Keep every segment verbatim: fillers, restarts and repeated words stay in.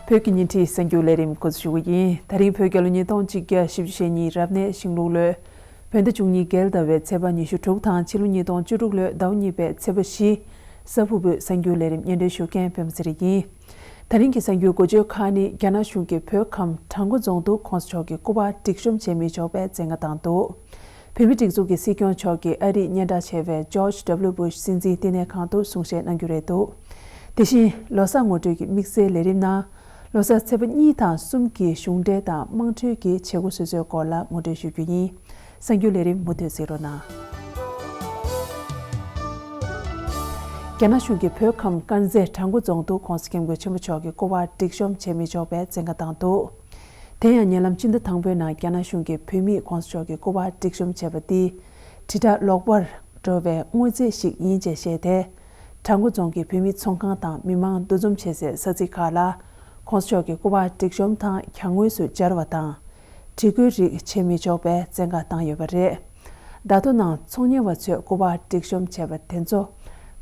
བོད་ཀྱི་བརྙན་འཕྲིན་གསར་འགྱུར་ལས་རིམ་འགོ་འཛུགས་ཞུ་གི་ཡིན། ད་རིང་བོད་རྒྱལ་ལོ་ཉིས་སྟོང་གཅིག་བརྒྱ་བཞི་བཅུ་ཞེ་གཉིས་རབ་གནས་ཤིང་ལུག་ལོའི་བོད་ཟླ་བཅུ་གཉིས་བརྒྱད་ཟླ་བའི་ཚེས་པ་ཉི་ཤུ་དྲུག་དང་ཕྱི་ལོ་ཉིས་སྟོང་བཅུ་དྲུག་ལོའི་ཟླ་བ་གཉིས་པའི་ཚེས་པ་བཞི། གཟའ་ཕུར་བུའི་གསར་འགྱུར་ལས་རིམ་སྙན་སྒྲོན་ཞུ་མཁན་པད་མ་ཚེ་རིང་ཡིན། ད་རིང་གི་གསར་འགྱུར་འགོ་བརྗོད་ཁག་ནི། རྒྱ་ནག་གཞུང་གིས་བོད་ཁམས་བྲག་འགོ་རྫོང་དུ་༸གོང་ས་མཆོག་གི་སྐུ་པར་སྒྲིག་གཤོམ་བྱེད་མི་ཆོག་པའི་བཙན་བཀའ་བཏང་འདུག་བོད་མིའི་སྒྲིག་འཛུགས་ཀྱི་སྲིད་སྐྱོང་མཆོག་གིས་ཨ་རིར་སྙན་གྲགས་ཆེ་བའི་ཇོརྗ་ཌབ་ལུ་བུ་ཤ་སྲིད་འཛིན་བསྟི་གནས་ཁང་དུ་གསུང་བཤད་གནང་རྒྱུ་རེད་འདུག་དེ་བཞིན་ལོ་གསར་ངོ་སྤྲོད་ཀྱི་དམིགས་བསལ་ལས་རིམ་ནང་། ལོ་གསར་ཚེས་པ་གཉིས་དང་གསུམ་གྱི་གཞུང་འབྲེལ་དང་དམངས་ཁྲོད་ཀྱི་བྱེད་སྒོ་སོ་སོའི་སྐོར་ལ་ངོ་སྤྲོད་ཞུ་རྒྱུ་ཡིན། གསར་འགྱུར་ལས་རིམ་མུ་མཐུད་གཟིགས་རོགས་གནང་། རྒྱ་ནག་གཞུང་གིས་བོད་ཁམས་དཀར་མཛེས་བྲག་འགོ་རྫོང་དུ་༸གོང་ས་༸སྐྱབས་མགོན་ཆེན་པོ་མཆོག་གི་སྐུ་པར་སྒྲིག་གཤོམ་བྱེད་མི་ཆོག་པའི་བཙན་བཀའ་བཏང་འདུག་དེ་ཡང་ཉེ་ལམ་སྤྱི་ཟླ་དང་པོའི་ནང་རྒྱ་ནག་གཞུང་གིས་བོད་མིས་༸གོང་ས་མཆོག་གི་སྐུ་པར་སྒྲིག་གཤོམ་བྱས་པ་འདི་དྲིལ་བསྒྲགས་ལོག་པར་འགྲོ་བའི་དངོས་རྫས་ཤིག་ཡིན་ཅེས་བཤད་དེ། བྲག་འགོ་རྫོང་གི་བོད་མིའི་ཚོང་ཁང་དང་མི་མང་འདུ་འཛོམས་བྱེད་སའི་ས་ཚིགས་ཁག་ལ་༸གོང་ས་མཆོག་གི་སྐུ་པར་སྒྲིག་གཤོམ་དང་གྱང་ངོས་སུ་སྦྱར་བ་དང་། བྲིས་སྐུའི་རིགས་བྱེད་མི་ཆོག་པའི་བཙན་བཀའ་བཏང་ཡོད་པ་རེད། ད་ལྟོ་ནང་ཚོང་གཉེར་བ་ཚོས་སྐུ་པར་སྒྲིག་གཤོམ་བྱས་པ་དེ་ཚོ།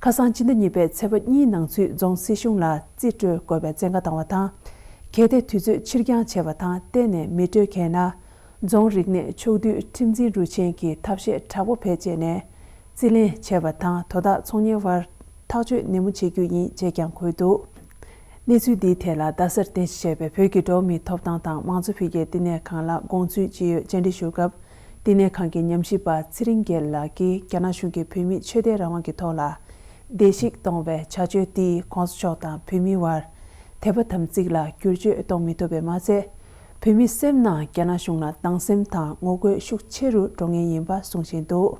ཁ་སང་སྤྱི་ཟླ་གཉིས་པའི་ཚེས་པ་གཉིས་ནང་ཚུད་རྫོང་སྲིད་གཞུང་ལ་རྩིས་སྤྲོད་དགོས་པའི་བཙན་བཀའ་བཏང་བ་དང་། གལ་ཏེ་དུས་ཚོད་ཕྱིར་འགྱངས་བྱས་པ་དང་གཏན་ནས་མི་སྤྲོད་མཁན་ན། རྫོང་རིག་གནས་ཕྱོགས་བསྡུས་ཁྲིམས་འཛིན་རུ་ཆེན་གྱིས་ཐབས་ཤེས་དྲག་པོ་བེད་སྤྱད་ནས་རྩིས་ལེན་བྱས་པ་དང་དོ་བདག་ཚོང་གཉེར་བར་ཐག་གཅོད་ནན་མོ་བྱེད་རྒྱུ་ཡིན་ཅེས་ཀྱང་འཁོད་འདུག་གནས་ཚུལ་འདིའི་ཐད་ལ་རྡ་སར་རྟེན་གཞི་བྱས་པའི་བོད་ཀྱི་འགྲོ་བ་མིའི་ཐོབ་ཐང་དང་མང་གཙོ་འཕེལ་རྒྱས་བསྟི་གནས་ཁང་ལ་དགོངས་ཚུལ་ཅི་ཡོད་བཅར་འདྲི་ཞུ་སྐབས། བསྟི་གནས་ཁང་གི་ཉམས་ཞིབ་པ་ཚེ་རིང་རྒྱལ་ལགས་ཀྱིས་རྒྱ་ནག་གཞུང་གིས་བོད་མིའི་ཆོས་དད་རང་དབང་གི་ཐོག་ལ་བརྡལ་བཤིག་གཏོང་བའི་བྱ་སྤྱོད་དེས་གོང་ས་མཆོག་དང་བོད་མིའི་བར་དད་པ་དམ་ཚིག་ལ་བསྒྱུར་བཅོས་གཏོང་མི་ཐུབ་པས་མ་ཚད། བོད་མིའི་སེམས་ནང་རྒྱ་ནག་གཞུང་ལ་སྡང་སེམས་དང་ངོ་རྒོལ་ཤུགས་ཆེ་རུ་འགྲོ་ངེས་ཡིན་པ་གསུང་བཞིན་འདུག་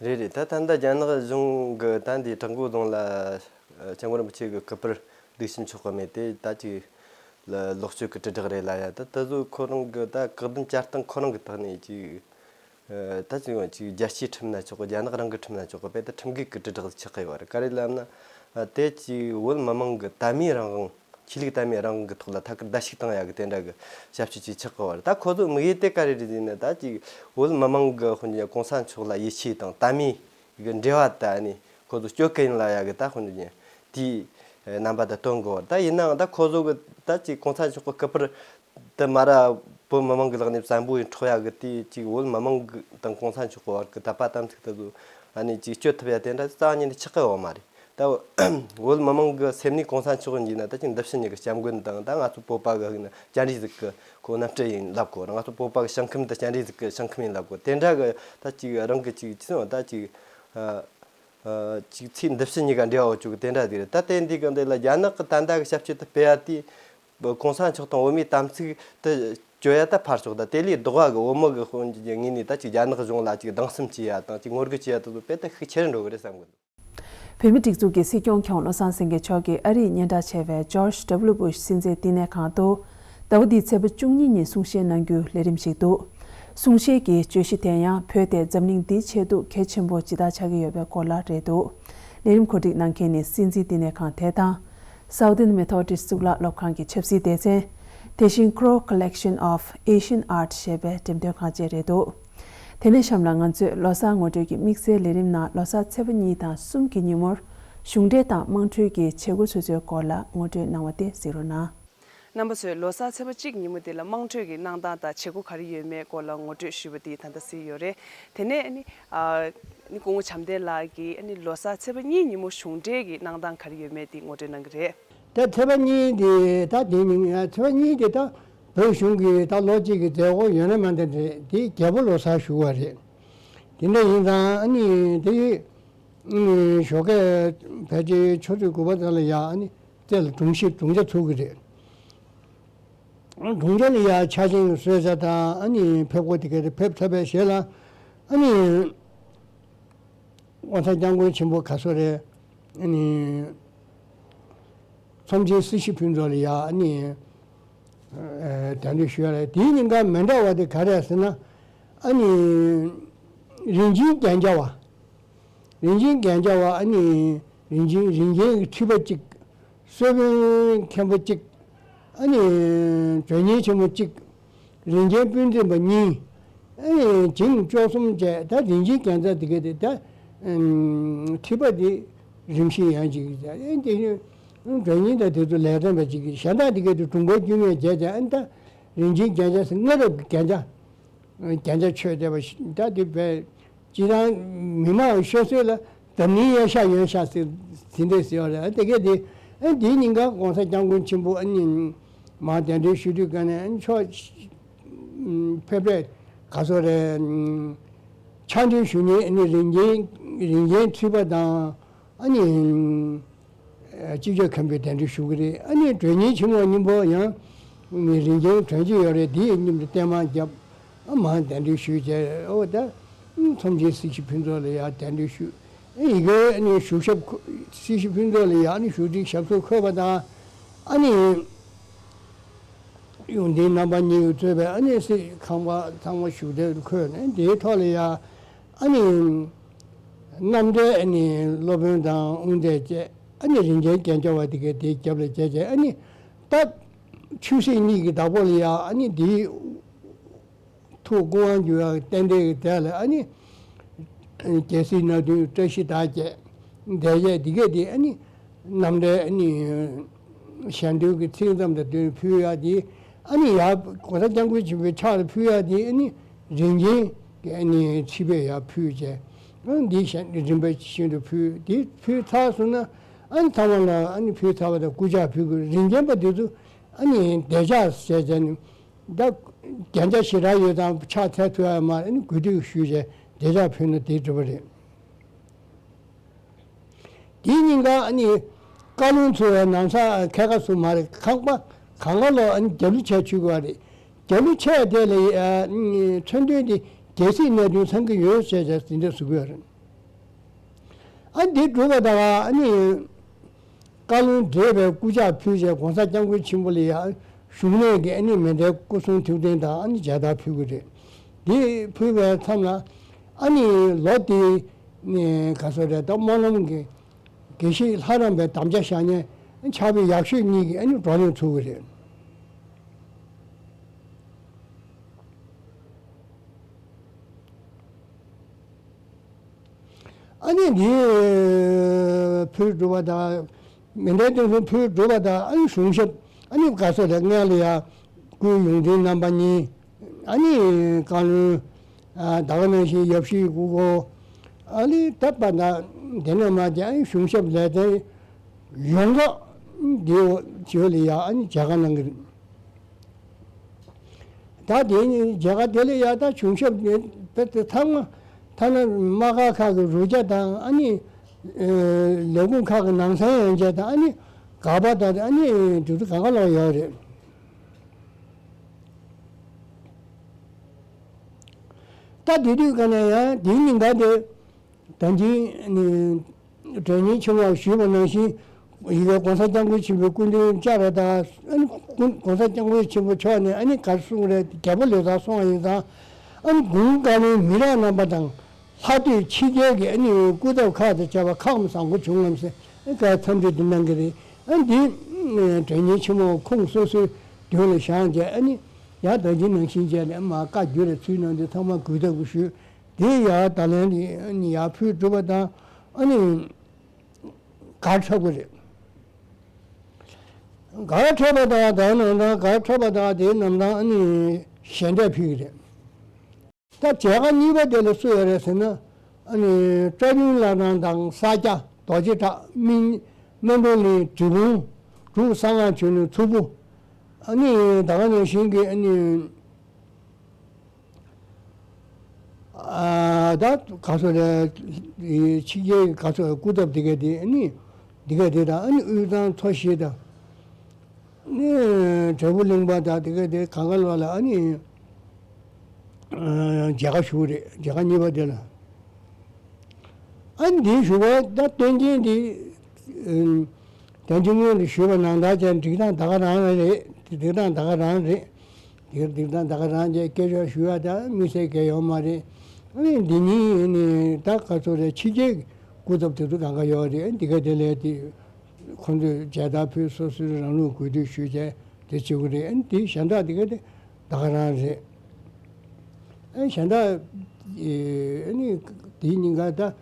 རེད་རེད། ད་ད་ལྟ་རྒྱ་ནག་གཞུང་གི་ད་འདི་བྲག་འགོ་རྫོང་ལ་སྐྱབས་མགོན་རིན་པོ་ཆེ་གི་སྐུ་པར་སྒྲིག་གཤོམ་ཆོག་གི་མེད་དེ། ད་ཅིག་ལོག་སྤྱོད་ཀྱི་དྲིལ་བསྒྲགས་རེད་ལབ་ཡ། ད་ད་གཟོད་ཁོ་རང་གི་ད་བཀག་སྡོམ་བསྐྱར་གཏོང་ཁོ་རང་གི་ཐོག་ནས་ཅིག་ད་ཅིག་ཡང་ཅིག་རྒྱལ་སྤྱིའི་ཁྲིམས་ན་ཆོག་གི། རྒྱ་ནག་རང་གི་ཁྲིམས་ན་ཆོག་གི། དཔེ་ད་ཁྲིམས་འགལ་གྱི་དྲིལ་བསྒྲགས་ཆགས་ཀྱི་ཡོད་རེད། ག་རེ་ལབ་ན། དེ་ཅིག་བོད་མི་མང་གི་དད་མོས་རང་དབང་། ཆོས་ལུགས་དད་མོས་རང་དབང་གི་ཐོག་ལ་ཐད་ཀར་བརྡལ་བཤིག་བཏང་ཡག་གི་དེ་འདྲ་གི་ཞབས་ཞུ་ཅིག་ཆགས་ཀྱི་ཡོད་རེད། ད་ཁོ་ཚོའི་དམིགས་ཡུལ་དེ་ག་རེ་རེད་ཟེར་ན། ད་ཅིག་བོད་མི་མང་གི་དཔེར་ན་གོང་ས་མཆོག་ལ་ཡིད་ཆེས་དང་དད་མོས་གི་འབྲེལ་བ་དེ་ནི་ཁོ་ཚོ་གཅོད་གི་ཡིན་ལབ་ཡག་གི་ད་དཔེར་ན་དེའི་རྣམ་པ་དེ་སྟོན་གི་ཡོད་རེད། ད་ཡིན་ནའང་ད་ཁོ་ཚོ་གི་ད་ཅིག་གོང་ས་མཆོག་གི་སྐུ་པར་དེ་མ་ར་བོད་མི་མང་གི་ལག་ནས་བཙན་པོ་ཡིན་འཕྲོག་ཡག་གི་དེ་ཅིག་བོད་མི་མང་གི་དང་གོང་ས་མཆོག་གི་བར་གི་དད་པ་དམ་ཚིག་དེ་ཚོ་ཨ་ནི་ཅིག་གཅོད་ཐུབ་ཡ་དེ་འདྲ་རྩ་བ་ཉིད་ནས་ཆགས་ཀྱི་ཡོད་མ་རེད། ད་བོད་མི་མང་གི་སེམས་ནས་གོང་ས་མཆོག་ཡིན་ན་ད་ཅིག་འདི་ཕྱི་གཉིས་ཀྱི་སྐྱབས་མགོན་དང་། ད་ང་ཚོ་བོད་པ་གི་ཡིན་ན་བཅར་འདྲི་ཟིག་གི་ཁོ་རྣམ་སྤྲུལ་ཡིན་ལབ་གོ། ང་ཚོ་བོད་པ་གི་ཞིང་ཁམས་དེ་བཅར་འདྲི་ཟིག་གི་ཞིང་ཁམས་ཡིན་ལབ་གོ། དེ་འདྲ་གི་ད་ཅིག་རང་གི་ཅིག་ཅི་སོང་ད་ཅིག་ཨ་ཨ་ཅིག་ཚེ་འདི་ཕྱི་གཉིས་ཀ་འབྲེལ་བ་ཡོད་ཅོག་གི་དེ་འདྲ་ཟིག་རེད། ད་དེ་འདི་གི་འདི་ལ་རྒྱ་ནག་གི་ད་ལྟ་གི་ཞབས་ཕྱི་དེ་སྤེལ་ཡ་དེ་གོང་ས་མཆོག་དང་བོད་མིའི་དམ་ཚིག་དེ་གཅོད་ཡ་ད་ཕར་ཞོག་ད་དེ་ལས་ལྡོག་པ་གི་བོད་མི་གི་དཔུང་གི་ངོས་ནས་ད་ཅིག་རྒྱ་ནག་གཞུང་ལ་ཅིག་སྡང་སེམས་སྐྱེ་ཡ་དང་ཅིག་ངོ་རྒོལ་བྱེད་ཡ་དེ་ཚོ་དཔེ་ད་ཤུགས་ཆེ་རུ་འགྲོ་གི་རེད་བསམ་གི་འདུག་བོད་མིའི་སྒྲིག་འཛུགས་ཀྱི་སྲིད་སྐྱོང་མཆོག་བློ་བཟང་སེང་གེ་མཆོག་གིས་ཨ་རིར་སྙན་གྲགས་ཆེ་བའི་ཇོརྗ་ཌབ་ལུ་བུ་ཤ་སྲིད་འཛིན་བསྟི་གནས་ཁང་དུ་ཟླ་བ་འདིའི་ཚེས་པ་བཅུ་གཉིས་ཉིན་གསུང་བཤད་གནང་རྒྱུའི་ལས་རིམ་ཞིག་འདུག་གསུང་བཤད་ཀྱི་བརྗོད་གཞི་དེ་ཡང་བོད་དེ་འཛམ་གླིང་འདིའི་ཆེད་དུ་གལ་ཆེན་པོ་ཇི་ལྟར་ཆགས་ཀྱི་ཡོད་པའི་སྐོར་ལ་རེད་འདུག་ལས་རིམ་གོ་སྒྲིག་གནང་མཁན་ནི་སྲིད་འཛིན་བསྟི་གནས་ཁང་དེ་དང་། Southern Methodist གཙུག་ལག་སློབ་ཁང་གི་ཆབ་སྲིད་སྡེ་ཚན། དེ་བཞིན་Crow Collection of Asian Art ཞེས་པའི་འགྲེམས་སྟོན་ཁང་བཅས་རེད་འདུག་དེ་ནས་གཤམ་ལ་ང་ཚོས་ལོ་གསར་ངོ་སྤྲོད་ཀྱི་དམིགས་བསལ་ལས་རིམ་ནང་ལོ་གསར་ཚེས་པ་གཉིས་དང་གསུམ་གྱི་ཉིན་མོར་གཞུང་འབྲེལ་དང་དམངས་ཁྲོད་ཀྱི་བྱེད་སྒོ་སོ་སོའི་སྐོར་ལ་ངོ་སྤྲོད་གནང་བ་དེ་གཟིགས་རོགས་གནང་། རྣམ་པ་ཚོས་ལོ་གསར་ཚེས་པ་གཅིག་ཉིན་མོ་དེ་ལ་དམངས་ཁྲོད་ཀྱི་གནང་སྟངས་དང་བྱེད་སྒོ་ག་རེ་ཡོད་མེད་སྐོར་ལ་ངོ་སྤྲོད་ཞུས་པ་དེ་ད་ལྟ་གཟིགས་ཡོད་རེད། དེ་ནས་ཨ་ནི་ཨ་ནི་སྐུ་ངོ་བྱམས་ལྡན་ལགས་ཀྱིས་ཨ་ནི་ལོ་གསར་ཚེས་པ་གཉིས་ཉིན་མོ་གཞུང་འབྲེལ་གྱི་གནང་སྟངས་ག་རེ་ཡོད་མེད་དེ་ངོ་སྤྲོད་གནང་གི་རེད། ད་ཚེས་པ་གཉིས་དེ་ད་དེ་ཉིན་ཚེས་པ་གཉིས་དེ་ད་བོད་གཞུང་གི་ད་ལོ་གཅིག་གི་མཛད་སྒོ་ཡོད་ན་མེད་ན་དེ་དེ་རྒྱལ་པོ་ལོ་གསར་ཞུ་བ་རེད། དེ་འདྲ་ཡིན་ཙང་ཨ་ནི་དེ་ཨ་ཞོགས་ཀས་ཕལ་ཆེར་ཆུ་ཚོད་དགུ་པ་ཙམ་ལ་ཡ་ཨ་ནི་རྩེ་ལ་སྒྲུང་བཤད་སྒྲུང་བྱ་ཚུགས་ཀྱི་རེད། སྒྲུང་བྱ་ལ་ཡ་ཆ་ཤས་གསོལ་ཇ་དང་ཨ་ནི་ཕེབས་སྒོ་དེ་ག་རེ་ཕེབས་ཚར་བའི་རྗེས་ལ་ཨ་ནི། ༸གོང་ས་༸སྐྱབས་མགོན་ཆེན་པོ་ག་སོ་རེད། ཨ་ནི། ཚོམས་ཆེན་སྲི་ཞུ་ཕུལ་འགྲོ་ལ་ཡ་ཨ་ནི། ཨ་གདན་འདྲེན་ཞུ་ཡ་རེད། དེའི་ཉིན་ཀ་མི་འདྲ་བ་དེ་ག་རེ་རེད་ཟེར་ན། ཨ་ནི། རིན་ཆེན་རྒྱན་རྒྱག་པ། རིན་ཆེན་རྒྱན་རྒྱག་པ་ཨ་ནི། རིན་ཆེན་རིན་ཆེན་གྱི་ཁྲི་པ་གཅིག་གསོལ་དཔོན་མཁན་པོ་གཅིག་ཨ་ནི་མགྲོན་གཉེར་ཆེན་མོ་གཅིག་རིན་ཆེན་སྤུན་མཆེད་པ་གཉིས། ཨ་ནི་བྱིངས་བཅུ་གསུམ་བཅས་ད་རིན་ཆེན་རྒྱན་རྩ་དེ་ག་དེ་ད་ཁྲི་པ་དེ་རིམ་བཞིན་ཡང་གཅིག་ཨ་ནི་དེ་ དོན་སྙིང་དང་དེ་ཚོ་ལས་དོན་པ་གཅིག་གིས་གཞན་དག་དེ་གས་དེ་དྲུང་འཕར་དཀྱུས་མས་བྱས་ཏེ། ཨ་ནི་ད་རིན་ཆེན་རྒྱན་ཆ་ཟེར། སྔ་རབས་ཀྱི་རྒྱན་ཆ། རྒྱན་ཆ་མཆོད་བསྡད་པ་ཞིག་ད་དེ་བས་སྤྱིར་བཏང་མི་མང་ཤོད་སྲོལ་ལ་འཛམ་གླིང་གཡས་ཤ་གཡོན་ཤ་ཟེར་དེ་འདྲས་ཟེར་བ་རེད། ཨ་དེ་གས་དེ། ཨ་དེའི་ཉིན་ཀ་༸གོང་ས་༸སྐྱབས་མགོན་ཆེན་པོ་ཨ་ནི་མར་གདན་འདྲེན་ཞུ་དུས་ག་ནས་ཨ་ནི་ཕྱོགས་ཕེབས་པའི་ག་ཚོད་རེད། ཕྱག་འདུལ་ཞུ་མཁན་ཨ་ནི་རིན་ཆེན་རིན་ཆེན་ཁྲི་པ་དང་། ཨ་ནི་སྤྱི་ཁྱབ་མཁན་པོས་གདན་འདྲེན་ཞུ་གི་རེད། ཨ་ནི་མགྲོན་གཉེར་ཆེན་མོ་མཉམ་པོ་ཡང་རིན་ཆེན་དོན་གཅིག་ཡོད་རེད། དེའི་མཉམ་དུ་རྟེན་མ་བརྒྱབ། ཨ་མར་གདན་འདྲེན་ཞུས་བྱས། ཨོ་ད་ཚོམས་ཆེན་སྲིད་ཞི་ཕུན་ཚོགས་ལ་ཡང་གདན་འདྲེན་ཞུས། ཨ་ཡི་གེ་ཨ་ནི་བཞུགས་ཞབས་འཁོད། སྲིད་ཞི་ཕུན་ཚོགས་ལ་ཡང་ཨ་ནི་བཞུགས་ཁྲིའི་ཞབས་སོར་འཁོད་པ་དང་། ཨ་ནི་ཡོངས་འཛིན་རྣམ་པ་གཉིས་ཀྱིས་གཙོས་པའི་ཨ་ནི་སྲིད་ཁང་པ་ཚང་མ་བཞུགས་གདན་འཁོད་ནས། དེའི་ཐོག་ལ་ཡང་ཨ་ནི་རྣམ་གྲྭའི་ཨ་ནི་སློབ་དཔོན་དང་དབུ་མཛད་བཅས། ཨ་ནི་རིན་ཆེན་རྒྱན་ཆ་བ་དེ་གས་དེའི་རྒྱབ་ལ་བྱས་བྱས། ཨ་ནི་ད་ཆོས་སྲིད་གཉིས་ཀྱི་བདག་པོ་ལ་ཡང་ཨ་ནི་དེའི་ཐུགས་སྐུ་དབང་བསྒྱུར་བ་རྟེན་འབྲེལ་གྱི་དེ་ལ་ཨ་ནི་རྒྱལ་སྲིད་སྣ་བདུན་བཀྲ་ཤིས་དར་བཅས་མཛད་བྱས། དེ་གས་དེ་ཨ་ནི་རྣམ་གྲྭའི་ཨ་ནི་ཞལ་འདོན་གྱི་ཚིག་མཚམས་དང་བསྟུན་ཕུལ་ཡག་དེ། ཨ་ནི་ཡར་༸གོང་ས་༸སྐྱབས་མགོན་ཆེན་པོའི་ཕྱག་ལ་ཕུལ་ཡག་དེ་ཨ་ནི་རིན་ཆེན་གྱི་ཨ་ནི་ཁྲི་པས་ཡར་ཕུལ་བྱས། ཨ་འདི་གཞན་རིམ་པ་བཞིན་དུ་ཕུལ། དེ་ཕུལ་ཚར་སོང་ན། ཨ་ནི་ཚང་མ་ལ་ཨ་ནི་ཕུལ་ཚར་བ་དང་སྐུ་ཕྱག་ཕུལ་དགོས། རིན་ཆེན་པ་དེ་ཚོ་ཨ་ནི་འདོད་ཆགས་བྱས་བྱས་ནས། ད་རྒྱན་ཆ་ཞེ་དྲག་ཡོད་ཙང་ཕྱག་འཚལ་ཐུབ་ཡག་མ་རེད། ཨ་ནི་གུས་འདུད་ཞུས་བྱས་འདོད་ཆགས་ཕུལ་ན་དེ་འགྲིག་པ་རེད། དེའི་ཉིན་ཀ་ཨ་ནི་བཀའ་བློན་ཚོ་ཡང་ནང་ས་ཁལ་ཁ་སུ་མ་རེད། ཁང་པ་གང་ག་ལོག་ཨ་ནི་རྒྱབ་ལུ་ཆས་ཆུད་དགོས་པ་རེད། རྒྱབ་ལུ་ཆས་དེ་ལ་ཨ་ནི་མཚོན་དོན་དེ་རྒྱལ་སྲིད་སྣ་བདུན་ཚང་གི་ཡོད་ཟེར་བྱས་དེ་འདྲ་བཟོ་གི་ཡོད་རེད། ཨ་འདི་གྲུབ་པ་དང་ཨ་ནི་བཀའ་བློན་བགྲེས་པས་སྐུ་ཕྱག་ཕུལ་བྱས་༸གོང་ས་༸སྐྱབས་མགོན་ཆེན་པོ་ལ་ཡང་བཞུགས་གནས་ཀྱི་ཨ་ནི་མཎྜལ་སྐུ་གསུང་ཐུགས་རྟེན་དང་ཨ་ནི་མཇལ་དར་ཕུལ་གི་རེད། འདི་ཕུལ་བའི་མཚམས་ལ་ཨ་ནི་ལོ་དེའི་ནི་ག་ཚོད་རེད། ད་སྨོན་ལམ་གྱི་དགེ་བཤེས་ལྷ་རམས་པའི་དམ་བཅའ་བཞག་མཁན་ཕྱག་དཔེ་ཡག་ཤོས་གཉིས་ཀྱིས་ཨ་ནི་བགྲོ་གླེང་ཚུགས་གི་རེད། ཨ་ནི་འདི་ཕུལ་གྲུབ་པ་དང་། མཎྜལ་སྟོན་གསུམ་ཕུལ་གྲུབ་པ་དང་། ཨ་ནི་གཞུང་ཞབས་ཨ་ནི་ག་ཚོད་རེད། སྔོན་ལ་ཡང་སྐུའི་ཡོངས་འཛིན་རྣམ་པ་གཉིས། ཨ་ནི་བཀའ་བློན། ཨ་ད་ག་ནང་བཞིན་ཡབ་གཞིས་སྐུ་འཁོར། ཨ་ནི་ད་པ་ན་དེ་ནས་མ་བྱས། ཨ་ནི་གཞུང་ཞབས་ལས་དོན་ཡོངས་རྫོགས་འདི་བྱོས་ལ་ཡང་ཨ་ནི་མཇལ་ཁ་གནང་གི་རེད། ད་དེ་ནི་མཇལ་ཁ་དེ་ལ་ཡ་ད་གཞུང་ཞབས་ནི་དཔེ་དེ་ཚང་མ་ཐ་ན་དམག་སྒར་ཁག་གི་རུ་ཆ་དང་། ཨ་ནི་ཨེ་ལས་ཁུངས་ཁག་གི་ནང་སན་ཡོན་ཆབ་དང་། ཨ་ནི་ག་པར་ད་ཨ་ནི་དེ་ཚོ་གང་ག་ལོག་ཡོད་རེད། ད་དེ་དུས་ག་ནས་ཡང་དེའི་ཉིན་ཀ་དེ། ད་གིན་ནི་མགྲོན་གཉེར་ཆེན་མོ་ཞུས་པ་ནང་བཞིན། ཡི་གེ་༸གོང་ས་༸སྐྱབས་མགོན་ཆེན་པོའི་སྐུ་མདུན་བཅར་བ་དང་། ཨ་ནི་༸གོང་ས་༸སྐྱབས་མགོན་ཆེན་པོ་མཆོག་ནས་ཨ་ནི་ག་རེ་གསུངས་རེད། རྒྱལ་པོ་ལོ་ཙཱ་སོང་བ་ཡིན་ཙང་། ཨ་ནི་གུང་བཀའ་བློན་མི་རབས་རྣམ་པ་དང་། ལྷག་ཏུ་ཕྱི་རྒྱལ་གྱི་ཨ་ནི་སྐུ་ཚབ་ཁག་དང་བཅས་པ་ཁག་མི་བཟང་པོ་བྱུང་ངམ་ཟེར། ཨ་ག་འཚམས་འདྲི་འདི་གནང་གི་རེད། ཨ་འདི་མགྲོན་གཉེར་ཆེན་མོ་ཁོང་སོ་སོའི་མདུན་ལ་བཞེངས་བྱས། ཨ་ནི་ཡང་ད་གིན་ནང་བཞིན་བྱས་ནས་མར་བཀའ་བརྒྱུད་ལ་ཚུལ་གནང་དུས་ཚང་མ་གུས་བཏུད་ཞུས། དེ་ཡར་ད་ལན་ནི་ཡར་ཕུལ་གྲུབ་པ་དང་། ཨ་ནི་གར་འཁྲབ་ཀྱི་རེད། གར་འཁྲབ་པ་དང་། ད་ནང་དང་གར་འཁྲབ་པ་དང་། དེའི་ནང་དང་ཨ་ནི་ཞལ་འདེབས་ཕུལ་གྱི་རེད། ད་མཇལ་ཁ་གཉིས་པ་དེ་ལ་སུ་ཡོད་རེད་ཟེར་ན། ཨ་ནི་བཀྲ་ཤིས་བླ་བྲང་དང་ས་སྐྱ་རྡོ་རྗེ་བྲག་སྨིན་སྨིན་གྲོལ་གླིང་འབྲི་གུང་འབྲུག་གསང་སྔགས་ཆོས་གླིང་མཚུར་ཕུ། ཨ་ནི་ད་ག་ནང་བཞིན་གྱི་ཨ་ནི། ཨ་ད་ག་ཚོད་རེད། ཕྱི་རྒྱལ་གྱི་ག་ཚོད་སྐུ་ཚབ་དེ་ག་དེ་ཨ་ནི་དེ་ག་དེ་དང་། ཨ་ནི་དབུས་གཙང་མཚོ་བཞི་དང་། ཨ་ནི་འབྲས་སྤུངས་གླིང་པ་དང་དེ་ག་དེ་གང་ག་ལོག་ལ་ཨ་ནི་ཨ་མཇལ་ཁ་ཞུ་གི་རེད། མཇལ་ཁ་གཉིས་པ་དེ་ལ། ཨ་ནི་འདི་ཞུ་བ་ད་སྟོན་ཆེན་འདི། ཨ་དོན་གྱི་སྔོན་དུ་ཞུས་པ་ནང་ལྟར་བྱས་ན་སྒྲིག་སྟངས་ད་ག་རང་རེད། སྒྲིག་སྟངས་ད་ག་རང་རེད། དེར་སྒྲིག་སྟངས་ད་ག་རང་བྱས་སྐད་ཆ་ཞུ་ཡ་ད་དམིགས་བསལ་གང་ཡོད་མ་རེད། ཨ་ནི་འདི་ཉིན་ནི་ད་ག་ཚོད་རེད། ཕྱི་རྒྱལ་གྱི་སྐུ་ཚབ་དེ་ཚོ་གང་ག་ཡོད་རེད། འདི་ག་དེ་ལས་དེ་ཁོང་ཚོས་མཇལ་དར་ཕུལ། སོ་སོའི་རང་ལུགས་གུས་འདུད་ཞུས་བྱས་དེ་བྱེད་དགོས་རེད། ཨ་ནི་དེ་གཞན་དག་འདི་ག་དེ་ད་ག་རང་རེད། ཨ་གཞན་དག་ཨ་ནི་དེའི་ཉིན་ཀ་ད་ཨ་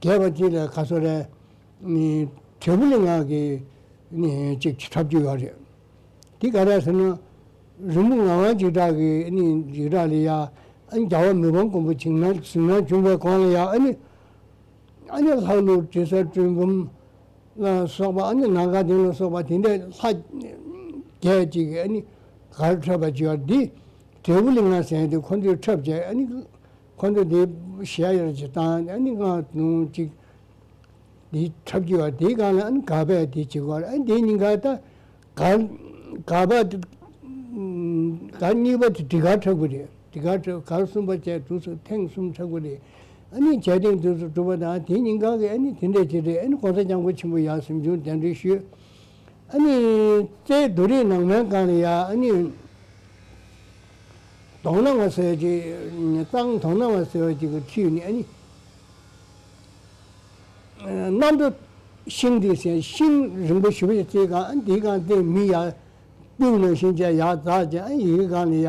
རྒྱས་པ་ཅིག་ལ་ག་ཚོད་རེད། ཨ་ནི་ འབྲས་བུ་གླིང་ང་གི་ནི་ཅིག་འཁྲབ་རྒྱུ་ཡོད་རེད། དེ་ག་རེ་ཟེར་ན། རིན་སྤུངས་ངག་དབང་འཇིགས་གྲགས་ཀྱི་ནི་འཇིགས་གྲགས་ལ་ཡ། ཨ་ནི་རྒྱལ་བ་མི་ཕམ་མགོན་པོ་ཇིང་ན་གཟིགས་སྣང་བྱུང་བའི་གོང་ལ་ཡ། ཨ་ནི་ཨ་ནི་ལྷ་ཀླུ་དྲི་ཟ་གྲུལ་བུམ་ལ་སོགས་པ། ཨ་ནི་ནམ་མཁའ་ལྡིང་ལ་སོགས་པ་དེ་འདྲའི་ལྷ་བརྒྱད་ཅིག་གིས་ཨ་ནི་གར་འཁྲབ་པ་ཅིག་ཡོད་འདི། འབྲས་བུ་གླིང་ང་ཟེར་དེ་ཁོ་ཚོས་འཁྲབ་བྱས། ཨ་ནི་ཁོ་ཚོ་དེ་ཞལ་ཡར་ཅིག་བཏང་། ཨ་ནི་ང་ནུ་ཅིག་འདི་འཁྲབ་ཀྱི་ཡོད། དེའི་སྒང་ལ་ཨ་ནི་གར་པས་དེ་བྱེད་དགོས། ཨ་ནི་དེ་ཉིན་ག་ད་གར་གར་པ་དེ་གར་གཉིས་པ་དེ་དྲི་གར་འཁྲབ་ཀྱི་རེད། དྲི་གར་འཁྲབ། གར་གསུམ་པ་བྱས་དུས་སུ་ཐེངས་གསུམ་འཁྲབ་ཀྱི་རེད། ཨ་ནི་བྱས་ཐེངས་དུས་སུ་གྲུབ་པ་དང་། དེ་ཉིན་ག་གི་ཨ་ནི་དེ་འདྲས་བྱེད་རེད། ཨ་ནི་༸གོང་ས་༸སྐྱབས་མགོན་ཆེན་པོ་ཡར་གཟིམ་ཆུང་གདན་འདྲེན་ཞུས། ཨ་ནི་རྩའི་རྡོ་རིང་ནང་མའི་སྒང་ལ་ཡ། ཨ་ནི་གདོང་ནག་མ་ཟེར་བ་ཅིག་གཙང་གདོང་ནག་མ་ཟེར་བ་ཅིག་གི་ཁྲིད་ནས། ཨ་ནི་གནམ་གྲུ་ཤིང་དེ་ཟེར། ཤིང་རིང་པོ་ཞེ་པོ་ཅིག་བརྩིགས་ག་ཨ་ནི་དེའི་སྒང་དེ་མི་ཡར་སྤུན་ནང་བཞིན་བྱས་ཡར་འཛེགས་བྱས། ཨ་ནི་ཡི་གེ་སྒང་ལ་ཡ།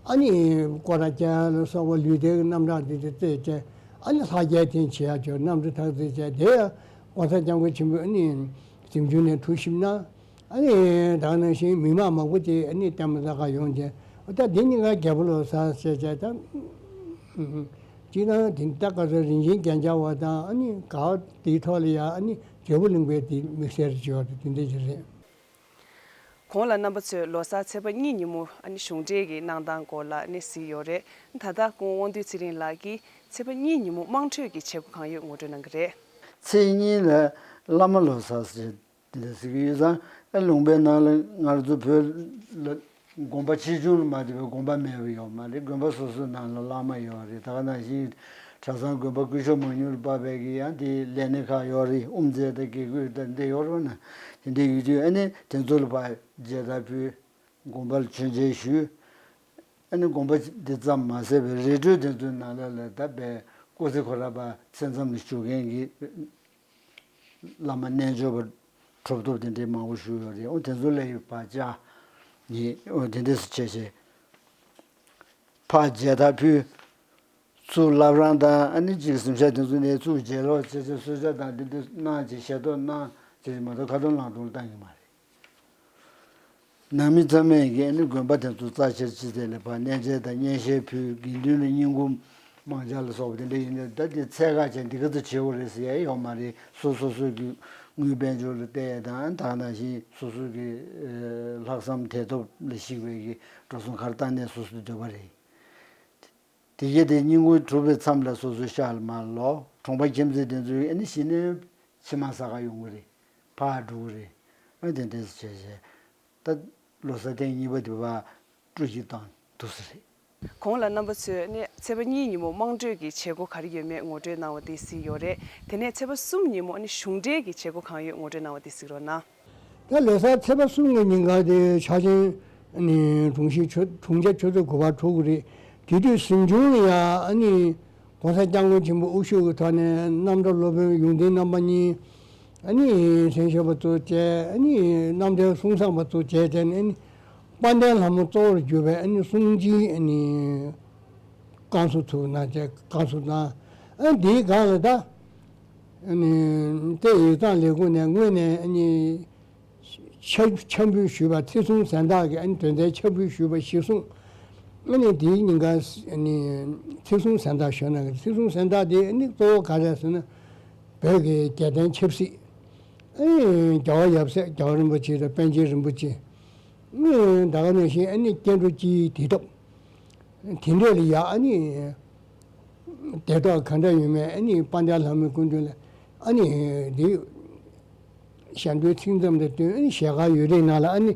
ཨ་ནི་སྐོར་ར་རྒྱག་ལ་སོགས་པ་ལུས་རྟེན་གྱི་རྣམ་གྲངས་དེ་དེ་རྩེད་བྱས། ཨ་ནི་ལྷ་རྒྱལ་ཐེངས་ཆེ་ཡ་ཅོ་གནམ་གྲུ་ཐག་རྩེད་བྱས། དེ་ཡང་༸གོང་ས་༸སྐྱབས་མགོན་ཆེན་པོས་ཨ་ནི་གཟིམ་ཆུང་ནས་གྲུ་བཤུབས་ན། ཨ་ནི་ད་ག་ནང་བཞིན་མི་མང་མང་པོ་དེ་ཨ་ནི་ལྟད་མོ་ལྟ་ག་ཡོང་བྱས། ཨོ་ད་དེ་ཉིན་ང་རྒྱལ་པོ་ལོ་གསར་ཟེར་བྱས་ད། སྤྱིར་བཏང་དེ་ད་ག་ཚོད་རིན་ཆེན་རྒྱན་ཆ་བ་དང་། ཨ་ནི་གར་དེའི་ཐོག་ལ་ཡ། ཨ་ནི་འབྲས་བུ་གླིང་པའི་དེ་དམིགས་བསལ་ཅིག་ཡོད་རེད། དེ་འདྲ་ཅིག་རེད། གོང་ལ་རྣམ་པ་ཚོས་ལོ་གསར་ཚེས་པ་གཉིས་ཉིན་མོ་ཨ་ནི་གཞུང་འབྲེལ་གྱི་གནང་སྟངས་སྐོར་ལ་ཨ་ནི་གཟིགས་ཡོད་རེད། ད་ལྟ་སྐུ་ངོ་དབང་འདུས་ཚེ་རིང་ལགས་ཀྱིས་ཚེས་པ་གཉིས་ཉིན་མོ་དམངས་ཁྲོད་ཀྱི་བྱེད་སྒོ་གང་ཡོད་ངོ་སྤྲོད་གནང་གི་རེད། ཚེས་གཉིས་ལ་བླ་མ་ལོ་གསར་ཟེར་དེ་འདྲ་ཟེར་གྱི་ཡོད་ཙང་། ཨ་ལུང་པའི་ནང་ལ་ང་ཚོ་བོད་ལ་དགོན་པ་ཆེ་ཆུང་ལ་མ་ལྟོས་པའི་དགོན་པ་མེད་པ་ཡོད་མ་རེད། དགོན་པ་སོ་སོའི་ནང་ལ་བླ་མ་ཡོད་རེད། ད་ག་ནང་བཞིན་གྲྭ་ཚང་དགོན་པ་སྐུ་ཞབས་མང་ཉུང་ལ་དཔག་པའི་གི་ཡང་དེ་ལས་སྣེ་ཁག་ཡོད་རེད། དབུ་མཛད་དང་དགེ་བསྐོས་དང་འདི་ཡོད་རེད་བ་ན། དེ་འདྲ་ཡོད་དུས་ཨ་ནི་དེ་ཚོ་ལ་ཕར་མཇལ་དར་ཕུལ། དགོན་པ་ལ་མཆོད་མཇལ་ཞུས། ཨ་ནི་དགོན་པ་འདི་ཙམ་མ་ཟད་པའི་རི་ཁྲོད་དེ་ཚོའི་ནང་ལ་ལ་ད་བའི་སྐུ་ཚེ་ཁོ་ར་པ་མཚན་ཙམ་ལ་བཞུགས་མཁན་གྱི་བླ་མ་རྣལ་འབྱོར་པ་གྲུབ་ཐོབ་དེ་འདྲའི་མང་པོ་བཞུགས་ཡོད་རེད། འོ་དེ་ཚོ་ལ་ཡི་བག་ཆགས་ནི་འོ་དེ་འདྲས་སུ་བྱས་བྱས་ཕར་མཇལ་དར་ཕུལ། ཚུར་བླ་བྲང་དང་ཨ་ནི་གཅིག་གཟིམ་ཤག་དེ་ཚོ་ནས་ཚུར་མཇལ་ལོག་བྱས་བྱས་གསོལ་ཇ་དང་དེ་འདྲ་གནང་བྱས་ཞལ་ཏོག་གནང་བྱས་བྱས་མ་གཏོགས་ཁ་ཏོན་ལང་སྟོང་ལ་བཏང་གི་མ་རེད། ནང་མི་ཚང་མས་ཀྱིས་ཨ་ནི་དགོན་པ་དེ་ཚོ་རྩ་ཆེར་བརྩིས་ཏེ་ལ་ཕར་གནས་མཇལ་དང་སྙན་ཤལ་ཕུལ། དགེ་འདུན་ལ་བསྙེན་བཀུར་མང་ཇ་ལ་སོགས་པ་དེ་འདྲ་ཡིན་ན། ད་དེ་ཚད་བཀག་བྱས་འདི་ག་ཚོད་བྱེད་དགོས་རེད་ཟེར་ཡ་ཡོད་མ་རེད། སོ་སོ་སོ་གི་དངུལ་དཔལ་འབྱོར་ལ་བལྟས་ཡ་དང་། ད་ག་ནང་བཞིན་སོ་སོ་གི་ལྷག་བསམ་དད་སྟོབས་ལ་གཞིགས་པའི་གི་འགྲོ་སོང་ག་རེ་བཏང་ནས་སོ་སོའི་འདོད་པ་རེད། དེ་གས་དེ་བསྙེན་བཀུར་གྲུབ་པའི་མཚམས་ལ་སོ་སོའི་ཤག་ལ་མར་ལོག་གྲོང་པ་ཁྱིམ་མཚེས་དེ་ཚོས་ཨ་ནི་གཞི་ནས་ཕྱེ་མར་ཟ་ག་ཡོང་གི་རེད། ཕར་འགྲོ་གི་རེད། ཨ་དེ་འདྲས་བྱས་བྱས་ད་ལོ་གསར་ཐེངས་གཉིས་པ་དེ་བར་སྤྲོ་སྐྱིད་དང་འདུག་སེ་རེད། གོང་ལ་རྣམ་པ་ཚོས་ནི་ཚེས་པ་གཉིས་ཉིན་མོ་དམངས་ཁྲོད་ཀྱི་བྱེད་སྒོ་ག་རེ་ཡོད་མེད་ངོ་སྤྲོད་གནང་བ་དེ་གཟིགས་ཡོད་རེད། དེ་ནས་ཚེས་པ་གསུམ་ཉིན་མོ་ནི་གཞུང་འབྲེལ་གྱི་བྱེད་སྒོ་གང་ཡོད་ངོ་སྤྲོད་གནང་བ་དེ་གཟིགས་རོགས་གནང་། ད་ལོ་གསར་ཚེས་པ་གསུམ་གྱི་ཉིན་ག་དེ་ཕྱག་ཆེན་ནི་དྲུང་ཆེ་ཆོས་དྲུང་ཆེ་ཆོས་ཚོགས་དགུ་པ་འཁྲུག་གི་རེད། དེ་དུས་གཟིམ་ཆུང་ལ་ཡ་ཨ་ནི་༸གོང་ས་༸སྐྱབས་མགོན་ཆེན་པོ་དབུ་བཞུགས་ཀྱི་ཐོག་ནས་རྣམ་གྲྭ་སློབ་དཔོན་ཡོངས་འཛིན་རྣམ་པ་གཉིས། ཨ་ནི་ལྷན་ཞབས་པ་གཙོ་བྱས། ཨ་ནི་རྣམ་གྲྭའི་གསུང་བསམ་པ་གཙོ་བྱས་བྱས་ནས། ཨ་ནི་དཔལ་ལྡན་ལྷ་མོ་གཙོ་བོར་གྱུར་པའི་ཨ་ནི་གསུང་སྤྱིའི་ཨ་ནི་བསྐང་གསོ་ཚུགས་གནང་བྱས། བསྐང་གསོ་གནང་། ཨ་ནི་དེའི་སྒང་ལ་ད་ཨ་ནི་ཏེ་ཡིག་ཚང་ལས་ཁུངས་ནས་སྔོན་ནས་ཨ་ནི་ཕྱག་ཕྱག་འབུལ་ཞུས་པ། ཚེས་གསུམ་གཟེངས་རྟགས་ཀྱི་ཨ་ནི་དོན་ཚན་ཕྱག་འབུལ་ཞུས་པ་གཞིར་བཟུང་། ཨ་ནི་དེའི་ཉིན་ག་ཨ་ནི་ཚེས་གསུམ་གཟེངས་རྟགས་ཞུ་གནང་གི། ཚེས་གསུམ་གཟེངས་རྟགས་དེ་ཨ་ནི་གཙོ་བོ་ག་རེ་ཟེར་ན། བོད་ཀྱི་རྒྱལ་བསྟན་ཆབ་སྲིད། ཨ་ནི་རྒྱལ་བ་ཡབ་སྲས་རྒྱལ་བ་རིན་པོ་ཆེ་དང་པཎ་ཆེན་རིན་པོ་ཆེ། ཨ་ནི་ད་ག་ནང་བཞིན་ཨ་ནི་སྐྱེ་འགྲོ་སྤྱིའི་བདེ་ཐབས། དེ་འདྲས་ལ་ཡ་ཨ་ནི་དེ་དག་ག་འདྲ་ཡོད་མེད། ཨ་ནི་དཔལ་ལྡན་ལྷ་མོའི་སྐུ་མདུན་ལ་ཨ་ནི་འདི་ཞལ་འདོན་ཚིག་མཚམས་དང་བསྟུན། ཨ་ནི་ཞལ་དཀར་ཡོད་རིགས་ནང་ལ་ཨ་ནི་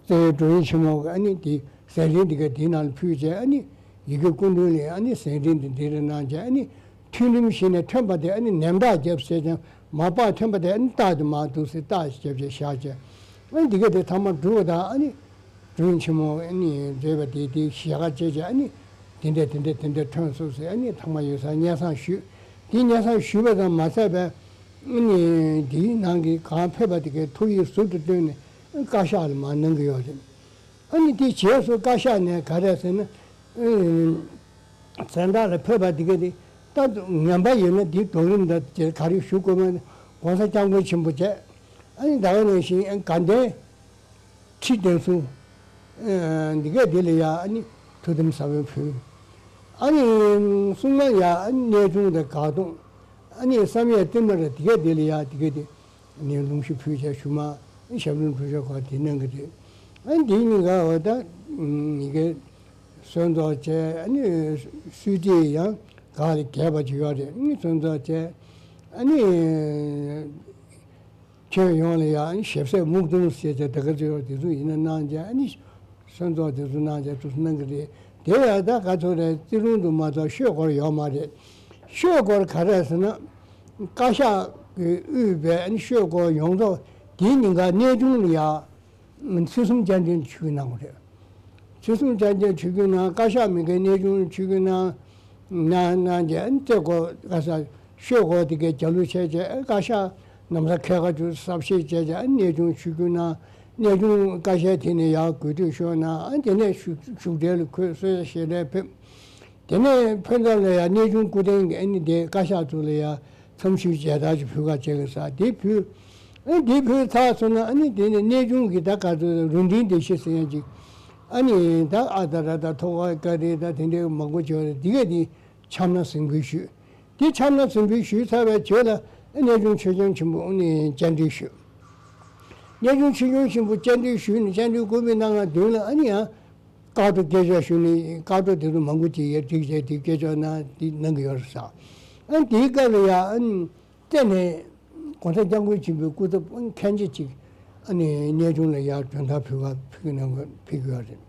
རྩ་བའི་མགྲོན་ཆེན་མོ་གིས་ཨ་ནི་དེ་ཟས་རིན་འདི་ག་དེའི་ནང་ལ་ཕུལ་བྱས། ཨ་ནི་ཡི་གེ་སྐུ་མདུན་ལ་ཨ་ནི་ཟས་རིན་འདི་འདི་རེ་གནང་བྱས། ཨ་ནི་ཐུན་རིམ་བཞི་ནས་ཐོན་པ་དེ་ཨ་ནི་ནན་བརྡ་བརྒྱབ་ཟེར་ཀྱང་། མར་པགས་ཐོན་པ་དེ་ཨ་ནི་རྟགས་དེ་མར་འདུག་སེ་རྟགས་བརྒྱབ་བྱས་བཞག་བྱས། ཨ་ནི་འདི་ག་དེ་ཐ་མ་སྒྲུབ་པ་དང་། ཨ་ནི་མགྲོན་ཆེན་མོ་ཨ་ནི་མཛད་པ་དེ་དེ་ཞལ་དཀར་བཅས་བྱས། ཨ་ནི་དེ་འདྲས་དེ་འདྲས་དེ་འདྲས་ཐོན་སོང་ཟེར། ཨ་ནི་ཐ་མ་ཡོད་སར་སྙན་སེང་ཞུས། དེ་སྙན་སེང་ཞུས་པ་ཙམ་མ་ཟད་པར་ཨ་ནི་དེའི་ནང་གི་གང་ཕེབས་པ་དེ་གའི་ཐོ་ཡིག་ཟུར་དུ་བཏོན་ནས་བཀའ་ཤག་ལ་མར་གནང་གི་ཡོད་རེད། ཨ་ནི་དེ་རྗེས་སུ་བཀའ་ཤག་ནས་ག་རེ་ཟེར་ན། ཨ་གཟེངས་རྟགས་ལ་ཕེབས་པ་དེ་ག་དེ་ད་ངན་པ་ཡོད་ན་དེའི་བགྲོ་གླེང་དང་དེ་ག་རེ་ཞུ་དགོས་མེད། ༸གོང་ས་༸སྐྱབས་མགོན་ཆེན་པོ་བཅས། ཨ་ནི་ད་ག་ནང་བཞིན་དགའ་ལྡན་ཁྲི་བདེ་སྲུང་། ཨ་འདི་གས་འདི་ལ་ཡ་ཨ་ནི་ཐུགས་དམ་གསར་པ་ཕུལ། ཨ་ནི་སྲུང་མ་ཡ་ཨ་ནི་གནས་ཆུང་དང་དགའ་གདོང་། ཨ་ནི་བསམ་ཡས་བསྟན་མ་ར་འདི་གས་འདི་ལ་ཡ་འདི་གས་འདི་ནས་ལུང་ཞིག་ཕུལ་བྱས་ཞུ་མ། ཨ་ནི་ཞབས་དྲུང་གྲུབ་ཆེན་ཁོ་དེ་གནང་གི་རེད། ཨ་ནི་འདི་གཉིས་ཀ་འོ་ད་ཡི་གེ་སོན་ཚོགས་བྱས། ཨ་ནི་སུས་ཏི་ཡང་ག་ལ་རྒྱས་པ་ཅིག་ཡོད་རེད། ཨ་ནི་སོན་ཚོགས་བྱས། ཨ་ནི། ཁྱོན་ཡོངས་ལ་ཡང་ཞབས་སེ་སྨུག་སྡོང་ཟེར་བྱས་དེ་ག་ཚོད་ཡོད་དེ་ཚོ་ཡིན་ན་གནང་བྱས། ཨ་ནི་སོན་ཚོགས་དེ་ཚོ་གནང་བྱས་དེ་ཚོ་གནང་གི་རེད། དེ་ཡང་ད་ག་ཚོད་རེད། བརྩི་རུང་དུ་མ་གཏོགས་ཤོད་སྐོར་ཡོད་མ་རེད། ཤོད་སྐོར་ག་རེ་ཟེར་ན། བཀའ་ཤག་གིས་དབུས་པའི་ཨ་ནི་ཤོད་སྐོར་ཡོངས་རྫོགས་དེའི་ཉིན་ཀ་གནས་ཆུང་ལ་ཡང་ཚུལ་གསུམ་བཅར་འདྲི་ཆིབས་བསྒྱུར་གནང་བ་རེད། ཚུལ་གསུམ་བཅར་འདྲི་ཆིབས་བསྒྱུར་གནང་། བཀའ་ཤག་མི་འགའ་གནས་ཆུང་ཆིབས་བསྒྱུར་གནང་། གནང་གནང་བྱས། ཨ་ནི་རྩེ་སྐོར་ག་ས་ཤོད་སྐོར་དེ་གའི་རྒྱབ་ལོགས་བྱས་བྱས། ཨ་བཀའ་ཤག་ནམ་ས་ཁལ་ཁ་ཅུ་གསལ་བཤད་བྱས་བྱས། ཨ་གནས་ཆུང་ཆིབས་བསྒྱུར་གནང་། གནས་ཆུང་བཀའ་ཤག་དེ་ནས་ཡར་གོ་སྒྲིག་ཞུས་གནང་། ཨ་དེ་ནས་བཞུགས་བཞུགས་གྲལ་ལ་འཁོད། གསོལ་ཇ་བཞེས་གྲལ་ཕེབས། དེ་ནས་ཕན་ཚུན་ལ་ཡང་གནས་ཆུང་སྐུ་རྟེན་གྱི་ཨ་ནི་དེ་བཀའ་ཤག་ཚོ་ལ་ཡང་འཚམས་ཞུའི་མཇལ་དར་ཅིག་ཕུལ་ག་བྱེད་ཀྱི་ས་དེ་ཕུལ། ཨ་དེ་ཕུལ་ཚར་སོང་ན། ཨ་ནི་དེ་ནས་གནས་ཆུང་གི་ད་ག་ཚོད་རུ་འདྲེན་སྡེ་བཞི་ཟེར་ཡང་ཅིག་ཨ་ནི་ད་ཨ་ད་ར་ད་ཐོག་ཁ་ཀ་རེ་ད་དེ་འདྲའི་མང་པོ་བྱོས་རེད། དེ་གས་དེ་འཆམ་ན་གཟིམ་འགུལ་ཞུས། དེ་འཆམ་ན་གཟིམ་འགུལ་ཞུས་ཚར་བའི་རྗེས་ལ་ཨ་གནས་ཆུང་ཆོས་སྐྱོང་ཆེན་པོ་ཨ་ནི་བཅར་འདྲི་ཞུས། གནས་ཆུང་ཆོས་སྐྱོང་ཆེན་པོ་བཅར་འདྲི་ཞུས་ནས་བཅར་འདྲི་བསྐུལ་བའི་གནང་བ་མདུན་ལ་ཨ་ནི་ཡང་། བཀའ་འཁྲོལ་སྐད་ཆ་ཞུས་ནས་བཀའ་འཁྲོལ་དེ་ཚོ་མང་པོ་ཅིག་ཡར་བསྒྲིགས་བྱས་དེ་སྐད་ཆ་ན་དེ་གནང་གི་ཡོད་རེད་ཟེར། ཨ་ནི་དེའི་སྐབས་ལ་ཡ་ཨ་ནི་གཏན་ནས་༸གོང་ས་༸སྐྱབས་མགོན་ཆེན་པོའི་སྐུ་ཚབ་ཨ་ནི་མཁན་ཆེན་ཅིག་ཨ་ནི་གནས་ཆུང་ལ་ཡར་མགྲོན་བརྡ་ཕུལ་བ་ཕུལ་གི་གནང་གི་ཕུལ་གི་ཡོད་རེད།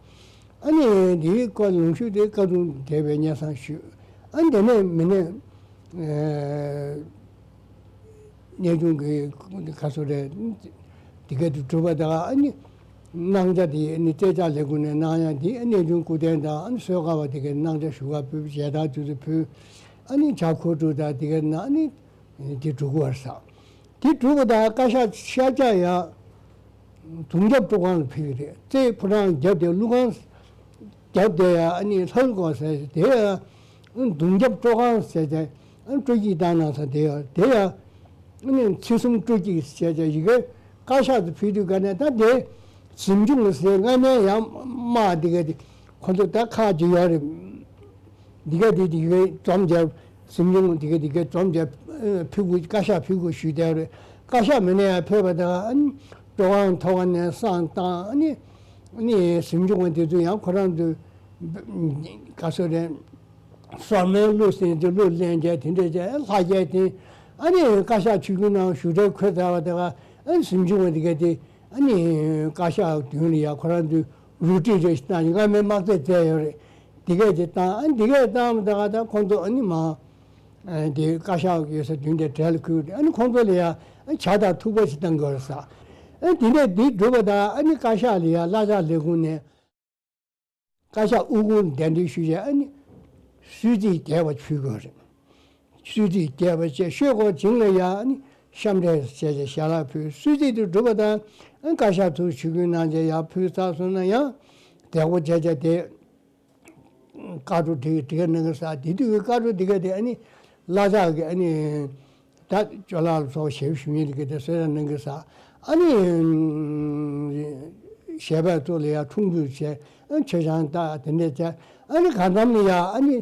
ཨ་ནི་དེའི་སྐོར་ལུང་ཤུགས་དེ་བཀའ་དྲུང་བགྲེས་པའི་སྙན་སེང་ཞུས། ཨ་ནི་དེ་ནས་མི་སྣས། གནས་ཆུང་གི་ཁ་སོ་རེད། དེ་ག་དུ་གྲུབ་པ་དང་ཨ་ནི་གནང་བྱ་དེ་ཨ་ནི་རྩེ་ལྕག་ལས་ཁུངས་ནས་གནང་ཡ་དེ་གནས་ཆུང་སྐུ་རྟེན་དང་ཨ་ནི་གསོལ་ཁ་བ་དེ་གའི་གནང་བྱ་ཞུ་ག་ཕུལ། མཇལ་དར་དེ་ཚོ་ཕུལ། ཨ་ནི་ཇ་ཁོལ་དྲུག་དང་དེ་གའི་ནང་ཨ་ནི་དེ་གྲུབ་ཀྱི་བར་ས། དེ་གྲུབ་པ་དང་བཀའ་ཤག་ཤར་རྒྱག་ཡ་གདུང་རྒྱབ་སྤྲོ་ཁང་ལ་ཕེབས་ཀྱི་རེད། རྩེ་ཕོ་བྲང་རྒྱབ་དེ་ཀླུ་ཁང་རྒྱབ་དེ་ཡ་ཨ་ནི་ལྷ་སྒོ་ཟེར་དེ་ཡ། གདུང་རྒྱབ་སྤྲོ་ཁང་ཟེར་ཏེ་སྤྲོ་སྐྱིད་བཏང་གནང་ས་དེ་ཡ་དེ་ཡ། ཨ་ནི་ཚེ་གསུམ་སྤྲོ་སྐྱིད་ཟེར་ཏེ་ཡི་གེ་བཀའ་ཤག་ཏུ་ཕུལ་དུས་ག་ནས་ད་དེ་གཟིམ་ཆུང་ཟེར་སྔ་མའི་ཡང་དམག་དེ་ག་དེ་ཁོ་ཚོ་ད་ཁག་ཅིག་ཡོད་རེད། འདི་ག་འདི་འདི་གའི་འཛོམས་བྱས་གཟིམ་ཆུང་འདི་ག་འདི་གའི་འཛོམས་བྱས་ཕུལ་དགོས། བཀའ་ཤག་ཕུལ་དགོས་ཞུས་བསྡད་རེད། བཀའ་ཤག་མི་སྣ་ཡང་ཕེབས་པ་དང་ཨ་ནི་སྤྲོ་ཁང་ཐོག་ཁ་ནས་བསང་བཏང་། ཨ་ནི་ཨ་ནི་གཟིམ་ཆུང་བ་དེ་ཚོ་ཡང་ཁོ་རང་ཚོའི་ག་ཚོད་རེད། སོར་མོའི་གླུ་ཟེར་གྱི་གླུ་ལེན་བྱས་དེ་འདྲས་བྱས་ལྷ་རྒྱལ་དེ་ཨ་ནི་བཀའ་ཤག་ཆིབས་བསྒྱུར་གནང་བཞུགས་གྲལ་འཁོད་ཚར་བ་དེ་ག་ཨ་ནི་གཟིམ་ཆུང་བ་དེ་ག་དེ་ཨ་ནི་བཀའ་ཤག་མདུན་ལ་ཡ་ཁོ་རང་ཚོའི་རུ་སྒྲིག་རེ་ཞིག་བཏང་ཡིན། སྔ་མའི་དམག་རྩེད་རྩེད་ཡོད་རེད། འདི་གས་ཅིག་བཏང་། ཨ་འདི་གས་བཏང་བ་ད་ག་ད་ཁོང་ཚོ་ཨ་ནི་མ་ཨ་འདི་བཀའ་ཤག་ཡོད་ས་མདུན་དེ་གྲལ་ལ་ཁུར་ཏེ་ཨ་ནི་ཁོང་ཚོ་ལ་ཡ་ཨ་ཇ་དང་ཐུག་པ་ཞིག་བཏང་དགོས་རེད་ས། ཨ་འདི་ནས་འདི་སྒྲུབ་པ་ད་ཨ་ནི་བཀའ་ཤག་ལ་ཡ་བླ་བྱ་ལས་ཁུངས་ནས་བཀའ་ཤག་དབུ་ཁུང་གདན་འདྲེན་ཞུས་བྱས་ཨ་ནི་གསོལ་ཚིགས་རྒྱས་པ་ཕུལ་དགོས་རེད། གསོལ་ཚིགས་རྒྱས་པ་བཅས་ཤོད་སྐོར་བྱིངས་ལ་ཡ་ཨ་ནི་གཤམ་འདྲེན་བྱས་བྱས་ཞལ་ལག་ཕུལ། གསོལ་ཚིགས་དེ་སྒྲུབ་པ་དང་ཨ་བཀའ་ཤག་ཚོ་ཆིབས་བསྒྱུར་གནང་བྱས་ཡར་ཕུལ་ཚར་སོང་ན་ཡང་བདེ་པོ་བྱས་བྱས་དེ། བཀའ་འཁྲོལ་དེ་དེ་ག་གནང་གི་ས། དེ་དུས་ཀྱི་བཀའ་འཁྲོལ་དེ་ག་དེ་ཨ་ནི་བླ་བྱ་གི་ཨ་ནི་ད་ཅོ་ལགས་ལ་སོགས་ཞབས་ཞུ་མཁན་དེ་ག་དེ་གསོལ་རས་གནང་གི་ས། ཨ་ནི་ཞལ་པར་ཚོ་ལ་ཡང་འཁྲུངས་འབུལ་བྱས། ཨ་མཆོད་ཆང་བཏབ། དེ་འདྲས་བྱས། ཨ་ནི་གང་འཚམ་ལ་ཡང་ཨ་ནི་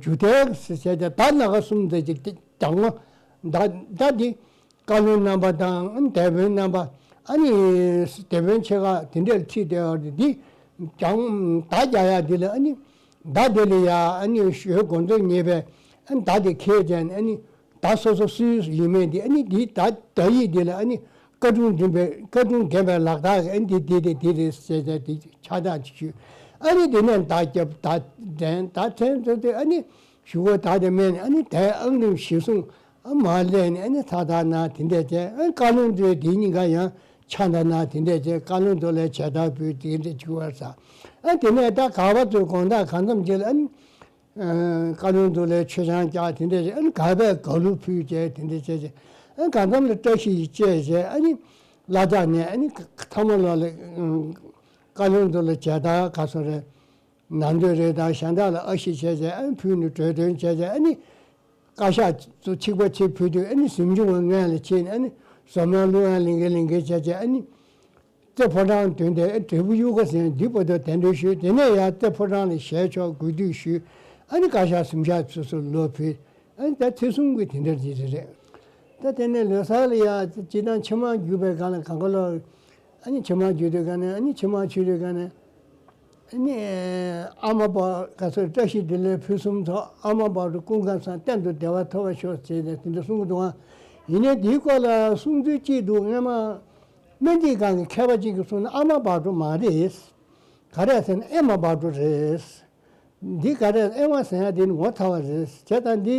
ཇུ་ཏེག་ཟེར་བྱས་ཏེ་ད་སྣ་ཁ་གསུམ་ཟེར་གྱི་རྒྱང་མ། ད་ད་འདི་བཀའ་བློན་རྣམ་པ་དང་སྡེ་དཔོན་རྣམ་པ། ཨ་ནི་སྡེ་དཔོན་ཆེ་ཁག་དེ་འདྲས་ཁྲིད་བསྡད་པ་རེད། འདི་རྒྱང་མདའ་རྒྱག་ཡག་འདི་ལ་ཨ་ནི་མདའ་དེ་ལ་ཡ་ཨ་ནི་ཞོལ་གོ་མཛོད་ཉེས་པའི་ཨ་མདའ་དེ་ཁྱེར་བྱས་ནས་ཨ་ནི་མདའ་སོ་སོ་སུའི་ཡིན་མིན་འདི་ཨ་ནི་འདི་མདའ་མདའ་ཡིག་འདི་ལ་ཨ་ནི་བཀའ་དྲུང་འཛིན་པའི་བཀའ་དྲུང་འགན་པའི་ལག་རྟགས་ཀྱི་ཨ་ནི་འདི་འདི་རེད་འདི་རེད་ཟེར་བྱས་འདི་ཆ་ཚང་ཅིག་ཞུས། ཨ་ནི་དེ་ནས་མདའ་རྒྱབ་མདའ་འདྲེན་མདའ་འདྲེན་ཚར་དུས་ཨ་ནི་གཞུག་གུ་མདའ་དེ་མནན་ནས་ཨ་ནི་དེ་ཨང་རིམ་གཞིར་བཟུང་ཨ་མར་སླེབས་ནས་ཨ་ནི་ཚ་ཐག་ན་དེ་འདྲས་བྱས། ཨ་བཀའ་བློན་ཚོས་དེ་གཉིས་ཀ་ཡང་ཆ་འདྲ་ན་དེ་འདྲས་བྱས། བཀའ་བློན་ཚོ་ལ་མཇལ་དར་ཕུལ་དེ་འདྲས་བྱུང་བ་ས། ཨ་དེ་ནས་ད་ག་བ་ཚོའི་དགོང་དག་གང་འཚམ་ཅིག་ལ་ཨ་ནི་བཀའ་བློན་ཚོ་ལ་མཆོད་ཆང་བཀྱག་དེ་འདྲས་བྱས། ཨ་ནི་ག་བས་ག་ལུ་ཕུལ་བྱས་དེ་འདྲས་བྱས་བྱས། ཨ་གང་འཚམ་ལ་བཀྲ་ཤིས་ཤིག་བཅས་བྱས། ཨ་ནི་བླ་བྱ་ནས་ཨ་ནི་ཐ་མ་ལོ་ལ་བཀའ་བློན་ཚོ་ལ་མཇལ་དར་ག་སོ་རེད། ནང་དོན་རེ་དང་གཞན་དག་ལ་ཨ་ཞེ་བྱས་བྱས། ཨ་ནི་ཕུལ་ནས་གྲོས་དོན་བྱས་བྱས། ཨ་ནི་ བཀའ་ཤག་ཚོ་ཆིག་པ་ཆིག་ཕུལ་དུས། ཨ་ནི་གཟིམ་ཆུང་བ་སྔོན་ལ་ཕྱིན་ནས། ཨ་ནི་ཟོ་མོའི་གླུ་དབྱངས་ལིང་གེ་ལིང་གེ་བྱས་བྱས། ཨ་ནི་རྩེ་ཕོ་བྲང་མདུན་དེ་དྲིལ་བུ་གཡུ་ཁ་ཟེར་འདི་བར་དུ་གདན་འདྲེན་ཞུས། དེ་ནས་ཡང་རྩེ་ཕོ་བྲང་ལ་ཞལ་ཕྱོགས་གུས་འདུད་ཞུས། ཨ་ནི་བཀའ་ཤག་གཟིམ་ཤག་སོ་སོར་ལོག་ཕུལ། ཨ་ནི་ད་ཚེས་གསུམ་གྱི་དེ་འདྲ་ཅིག་རེད། ད་དེ་ནས་ལོ་གསར་ལ་ཡང་སྤྱིར་བཏང་ཕྱི་མ་རྒྱུག་པའི་སྒང་ལ་གང་ག་ལོ། ཨ་ནི་ཕྱི་མ་རྒྱུག་དུས་སྒང་ནས། ཨ་ནི་ཕྱི་མ་ཆུ་དུས་སྒང་ནས། ཨ་ནི་ཨ་མ་པ་ག་ཚོད། བཀྲ་ཤིས་བདེ་ལེགས་ཕུན་སུམ་ཚོགས། ཨ་མ་བག་གྲོ་སྐུ་ཁམས་བཟང་། གཏན་དུ་བདེ་བ་ཐོབ་པར་ཤོག་ཅེས་དེ་འདྲ་གསུང་གི་འདུག་ཨང་། ཡིན་ནའི་འདིའི་སྐོར་ལ་གསུང་ཚུལ་གཅིག་འདུག་སྔོན་མ་སྨན་རྩིས་ཁང་གི་མཁས་པ་གཅིག་གིས་གསུངས་ན། ཨ་མ་བག་གྲོ་མ་རེད། ག་རེ་ཟེར་ན་ཨེ་མ་བག་གྲོ་རེད། འདི་ག་རེ། ཨེ་མ་ཟེར་ཡ་དེ་ནི་ངོ་ཚ་བ་རེད། བྱས་ཙང་འདི་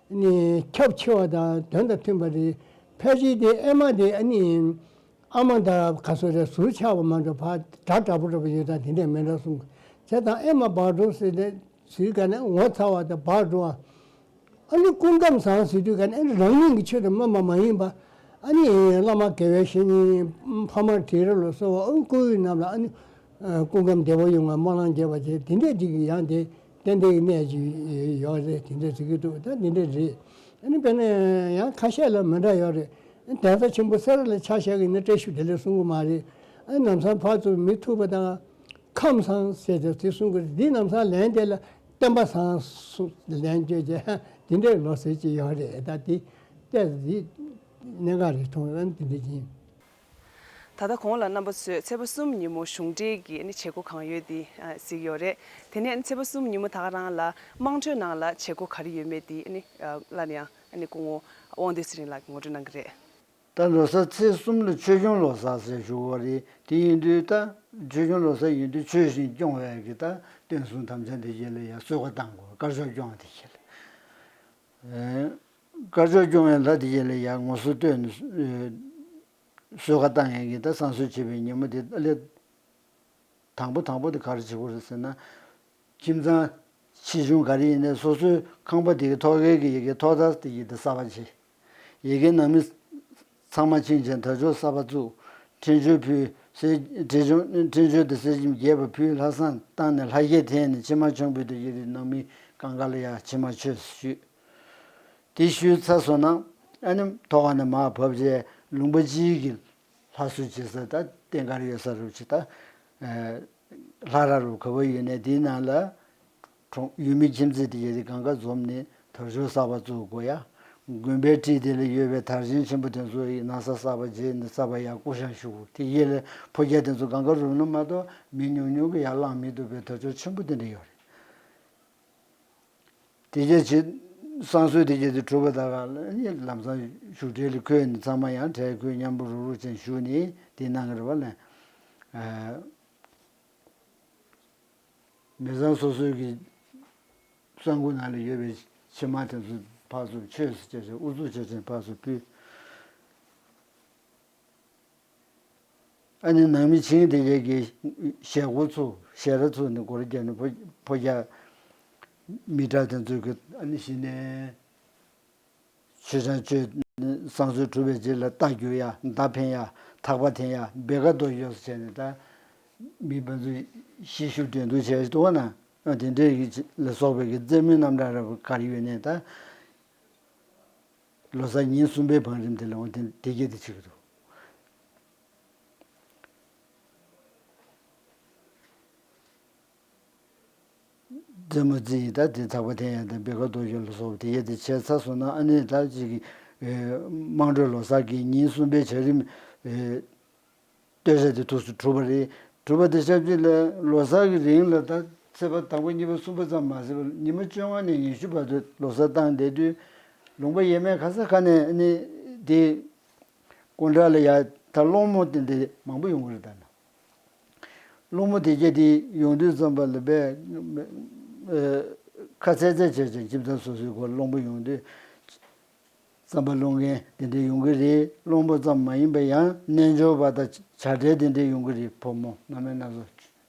ནི་ཁྱབ་ཆེ་བ་དང་དོན་དང་མཐུན་པ་རེད། ཕལ་ཆེར་དེ་ཨེ་མ་དེ་ཨ་ནི་ཨ་མ་དང་ག་ཚོད་རེད། ཟུར་ཆག་པ་མ་གཏོགས་ཕར་འདྲ་འདྲ་པོ་འདྲ་པོ་ཡོད་དང་དེ་འདྲས་མེད་འགྲོ་གསུངས། བྱས་ཙང་ཨེ་མ་བག་གྲོ་ཟེར་ཏེ་ཟེར་ག་ནས་ངོ་ཚ་བ་དང་བག་གྲོ་བ། ཨ་ནི་སྐུ་ཁམས་བཟང་ཟེར་དུས་ག་ནས། ཨ་ནི་རང་ཉིད་ཀྱི་ཆོས་དང་མ་མ་མ་ཡིན་པ། ཨ་ནི་བླ་མ་དགེ་བའི་བཤེས་གཉེན་ཕ་མ་དྲིན་རེ་ལ་གསོལ་བ། ཨ་ནི་སྐུ་ཡི་རྣམས་ལ་ཨ་ནི་སྐུ་ཁམས་བདེ་བོ་ཡོང་བ། སྨོན་ལམ་རྒྱས་པ་བྱས། དེ་འདྲས་ཅིག་གི་ཡང་དེ་ཏན་ཏན་གྱི་གནས་ཅིག་ཡོད་རེད། དེ་འདྲས་ཟེར་གྱི་འདུག་ད་དེ་འདྲས་རེད། ཨ་ནི་དཔེར་ན་ཡང་ཁ་ཤས་ལ་མི་འདྲ་ཡོད་རེད། གདན་ས་ཆེན་པོ་སེ་ར་ལ་ཆ་བཞག་གི་ཡིན་ན་བཀྲ་ཤིས་བདེ་ལེགས་གསུང་གི་མ་རེད། ཨ་ནི་ལམ་སང་ཕར་ཚུར་མི་ཐུག་པ་དང་། ཁམས་བཟང་ཟེར་ཏེ་དེ་གསུང་གི་རེད། འདི་ལམ་སང་ལན་དེ་ལ་བསྟན་པ་བཟང་གསུང་ལན་བརྗོད་བྱས། དེ་འདྲའི་ལོ་ཟེར་གྱི་ཡོད་རེད། ད་དེ་ལྟས་འདི་གནད་འགག་རེད་མཐོང་། ཨ་ནི་དེ་འདྲ་ཡིན། ད་ལྟ་གོང་ལ་རྣམ་པ་ཚོས་ཚེས་པ་གསུམ་ཉིན་མོ་གཞུང་འབྲེལ་གྱི་ཨ་ནི་བྱེད་སྒོ་གང་ཡོད་དེ་ཨ་གཟིགས་ཡོད་རེད། དེ་ནས་ཨ་ནི་ཚེས་པ་གསུམ་ཉིན་མོ་ད་ག་རང་ལ་དམངས་ཁྲོད་ནང་ལ་བྱེད་སྒོ་ག་རེ་ཡོད་མེད་དེ་ཨ་ནི་ཨ་སླར་ཡང་ཨ་ནི་སྐུ་ངོ་དབང་འདུས་ཚེ་རིང་ལགས་ཀྱིས་ངོ་སྤྲོད་གནང་གི་རེད། ད་ལོ་གསར་ཚེས་གསུམ་ལ་ཆོས་སྐྱོང་ལོ་གསར་ཟེར་ཞུ་བ་རེད། དེ་ཡིན་དུས་ད་ཆོས་སྐྱོང་ལོ་གསར་ཡིན་དུས་ཆོས་བཞིན་སྐྱོང་བའི་གི་ད་རྟེན་གསུམ་དམ་བཅའ་འདི་གྱད་ལ་ཡང་གསོལ་ཁ་བཏང་དགོས། དཀར་ཕྱོགས་སྐྱོང་བ་དེ་གྱད་ལ། ཨེ། དཀར་ཕྱོགས་སྐྱོང་བའི་ལྷ་དེ་གྱད་ལ་ཡང་ངོ་སོ་བསྟོད་ནས་ཨེ་གསོལ་ཁ་བཏང་ཡས་ཀྱི་ད་བསང་གསོལ་བྱེད་པའི་ཉིན་མོ་དེ་ལས། དང་པོ་དང་པོ་དེ་ག་རེ་བྱེད་དགོས་རེད་ཟེར་ན། ཁྱིམ་ཚང་ཆེ་ཆུང་ག་རེ་ཡིན་ནའི་སོ་སོའི་ཁང་པ་དེ་གི་ཐོག་ཁའི་གི་ཡ་གི་ཐོག་ཐག་དེ་གི་དེ་གསར་པ་བྱེད། ཡ་གི་ནང་མི་ཚང་མ་ཕྱིན་བྱས་དར་ལྕོག་གསར་པ་བཙུགས། འཕྲིན་བཅོལ་ཕུལ། གསེར་འཕྲིན་བཅོལ་འཕྲིན་བཅོལ་དེ་གསེར་སྐྱེམས་རྒྱས་པ་ཕུལ། ལྷ་བསང་བཏང་ནས་ལྷ་བརྒྱད་འཐེན་ནས་ཕྱེ་མར་ཆང་ཕུལ་དུས་ཡ་གི་ནང་མི་གང་ག་ལ་ཡ་ཕྱེ་མར་མཆོད་ཞུས། དེ་ཞུས་ཚར་སོང་ན་ཨ་ནི་ཐོག་ཁ་ནས་མར་བབས་རྗེས་ལུང་པ་སྤྱིའི་གི་ལྷ་གསོལ་བྱེད་ས་ད་རྟེན་མཁར་ཡོད་ས་རུ་ཅིག་ད། ལྷ་ར་རུ་ག་བ་ཡོད་ནའི་དེའི་ནང་ལ་གྲོང་ཡུལ་མི་ཁྱིམ་མཚེས་དེ་གྱད་དེ་གང་ག་འཛོམས་ནས་དར་ལྕོག་གསར་པ་བཙུགས་དགོས་ཡ། དགོན་པའི་འཁྲིས་དེ་ལ་ཡོད་པའི་དར་ཆེན་ཆེན་པོ་དེ་ཚོ་ཡི་ན་བཟའ་གསར་པ་བརྗེས་ནས་གསར་པ་ཡར་བསྐུ་བཞག་ཞུ་དགོས། དེ་གྱད་ལ་ཕོ་རྒྱས་དེ་ཚོ་གང་ག་རུབ་ན་མ་གཏོགས་མི་ཉུང་ཉུང་གིས་ཡར་ལངས་མི་ཐུབ་པའི་དར་ལྕོག་ཆེན་པོ་དེ་འདྲ་ཡོད་རེད། དེ་རྗེས་ཆེ་བསང་གསོལ་དེ་རྗེས་དེ་གྲུབ་པ་ད་ག་ལ་ནི་ལམ་སང་བཞུགས་གྲལ་ལ་འཁོད་ནས་ཚང་མ་ཡང་གྲལ་འཁོད་མཉམ་པོ་རུག་རུག་ཅན་བཞུགས་ནས་དེ་གནང་གི་རེད་པ་ལས། མི་ཚང་སོ་སོའི་གི་བསང་ཁུང་ནང་ལ་ཡོད་པའི་ཕྱེ་མར་དེ་ཚོ་ཕར་ཚུར་མཆོད་ཟེར་བྱས་ཨུ་ཚུགས་བྱས་ཅན་ཕར་ཚུར་ཕུལ། ཨ་ནི་ནང་མི་བྱིངས་དེ་གྱད་ཀྱི་ཞལ་སྒོ་ཚུགས། ཞལ་ར་ཚུགས་ནས་སྒོ་ར་བརྒྱབ་ནས་ཕོ་ཕོ་རྒྱས་མི་དྲག་དེ་ཚོ་གི་ཨ་ནི་གཞི་ནས་མཆོད་ཆང་མཆོད། བསང་གསོལ་གྲུབ་པའི་རྗེས་ལ་རྟ་རྒྱུག་ཡ། མདའ་འཕེན་ཡ། ཐག་པ་འཐེན་ཡ། བེར་ཀ་རྡོ་གཞུ་བྱས་ནས་ད་མི་ཕན་ཚུན་ཤི་ཤུ་འགྲན་བསྡུར་བྱས་འདུག་ན། ཨ་དེ་འདྲའི་ལ་སོགས་པའི་གི་རྩེད་མོའི་རྣམ་གྲངས་རབ་ག་རེ་ཡོད་ནའི་ད། ལོ་གསར་ཉིན་གསུམ་པའི་བང་རིམ་དེ་ལ་འོང་དེ་དེ་གྱད་དེ་བྱེད་ཀྱི་འདུག་རྩེད་མོ་རྩེ་ཡི་ད་དེ་ཐག་པ་འཐེན་ཡ་དང་བེར་ཀ་རྡོ་གཞུ་ལ་སོགས་པ་དེ་གྱད་དེ་བྱས་ཚར་སོང་ན་ཨ་ནི་ད་ཅིག་གི་དམངས་ཁྲོད་ལོ་གསར་གྱི་ཉིན་གསུམ་པའི་བྱ་རིམ། སྟོད་ཆ་དེ་ཐུགས་སུ་གྲུབ་པ་རེད། གྲུབ་པ་དེ་ཞབས་ཕྱི་ལ་ལོ་གསར་གྱི་རིང་ལ་ད་ཚེས་པ་དང་པོ་གཉིས་པ་གསུམ་པ་ཙམ་མ་ཟད་པར་ཉི་མ་བཅོ་ལྔ་ནས་ཉི་ཤུ་བར་དུ་ལོ་གསར་བཏང་བསྡད་དུས། ལུང་པ་ཡས་མས་ག་ས་ག་ནས་ནི་དེ་ཀོང་ཊ་ལ་ཡ་ད་སློང་མོ་དེ་འདྲ་མང་པོ་ཡོང་གི་རེད། ད་ན་སློང་མོ་དེ་གྱད་དེ་ཡོང་དུས་ཙམ་པ་ལ་བས་ཁ་ཚད་ཚད་བྱས་བྱས་ཁྱིམ་ཚང་སོ་སོའི་སྒོ་སློང་མོ་ཡོང་དུས། རྩམ་པ་སློང་མཁན་དེ་འདྲ་ཡོང་གི་རེད། སློང་པོ་ཙམ་མ་ཡིན་པ་ཡང་རྣལ་འབྱོར་པ་དང་བྱ་བྲལ་དེ་འདྲ་ཡོང་གི་རེད། ཕོ་མོ་རྣམ་པ་སྣ་ཚོགས།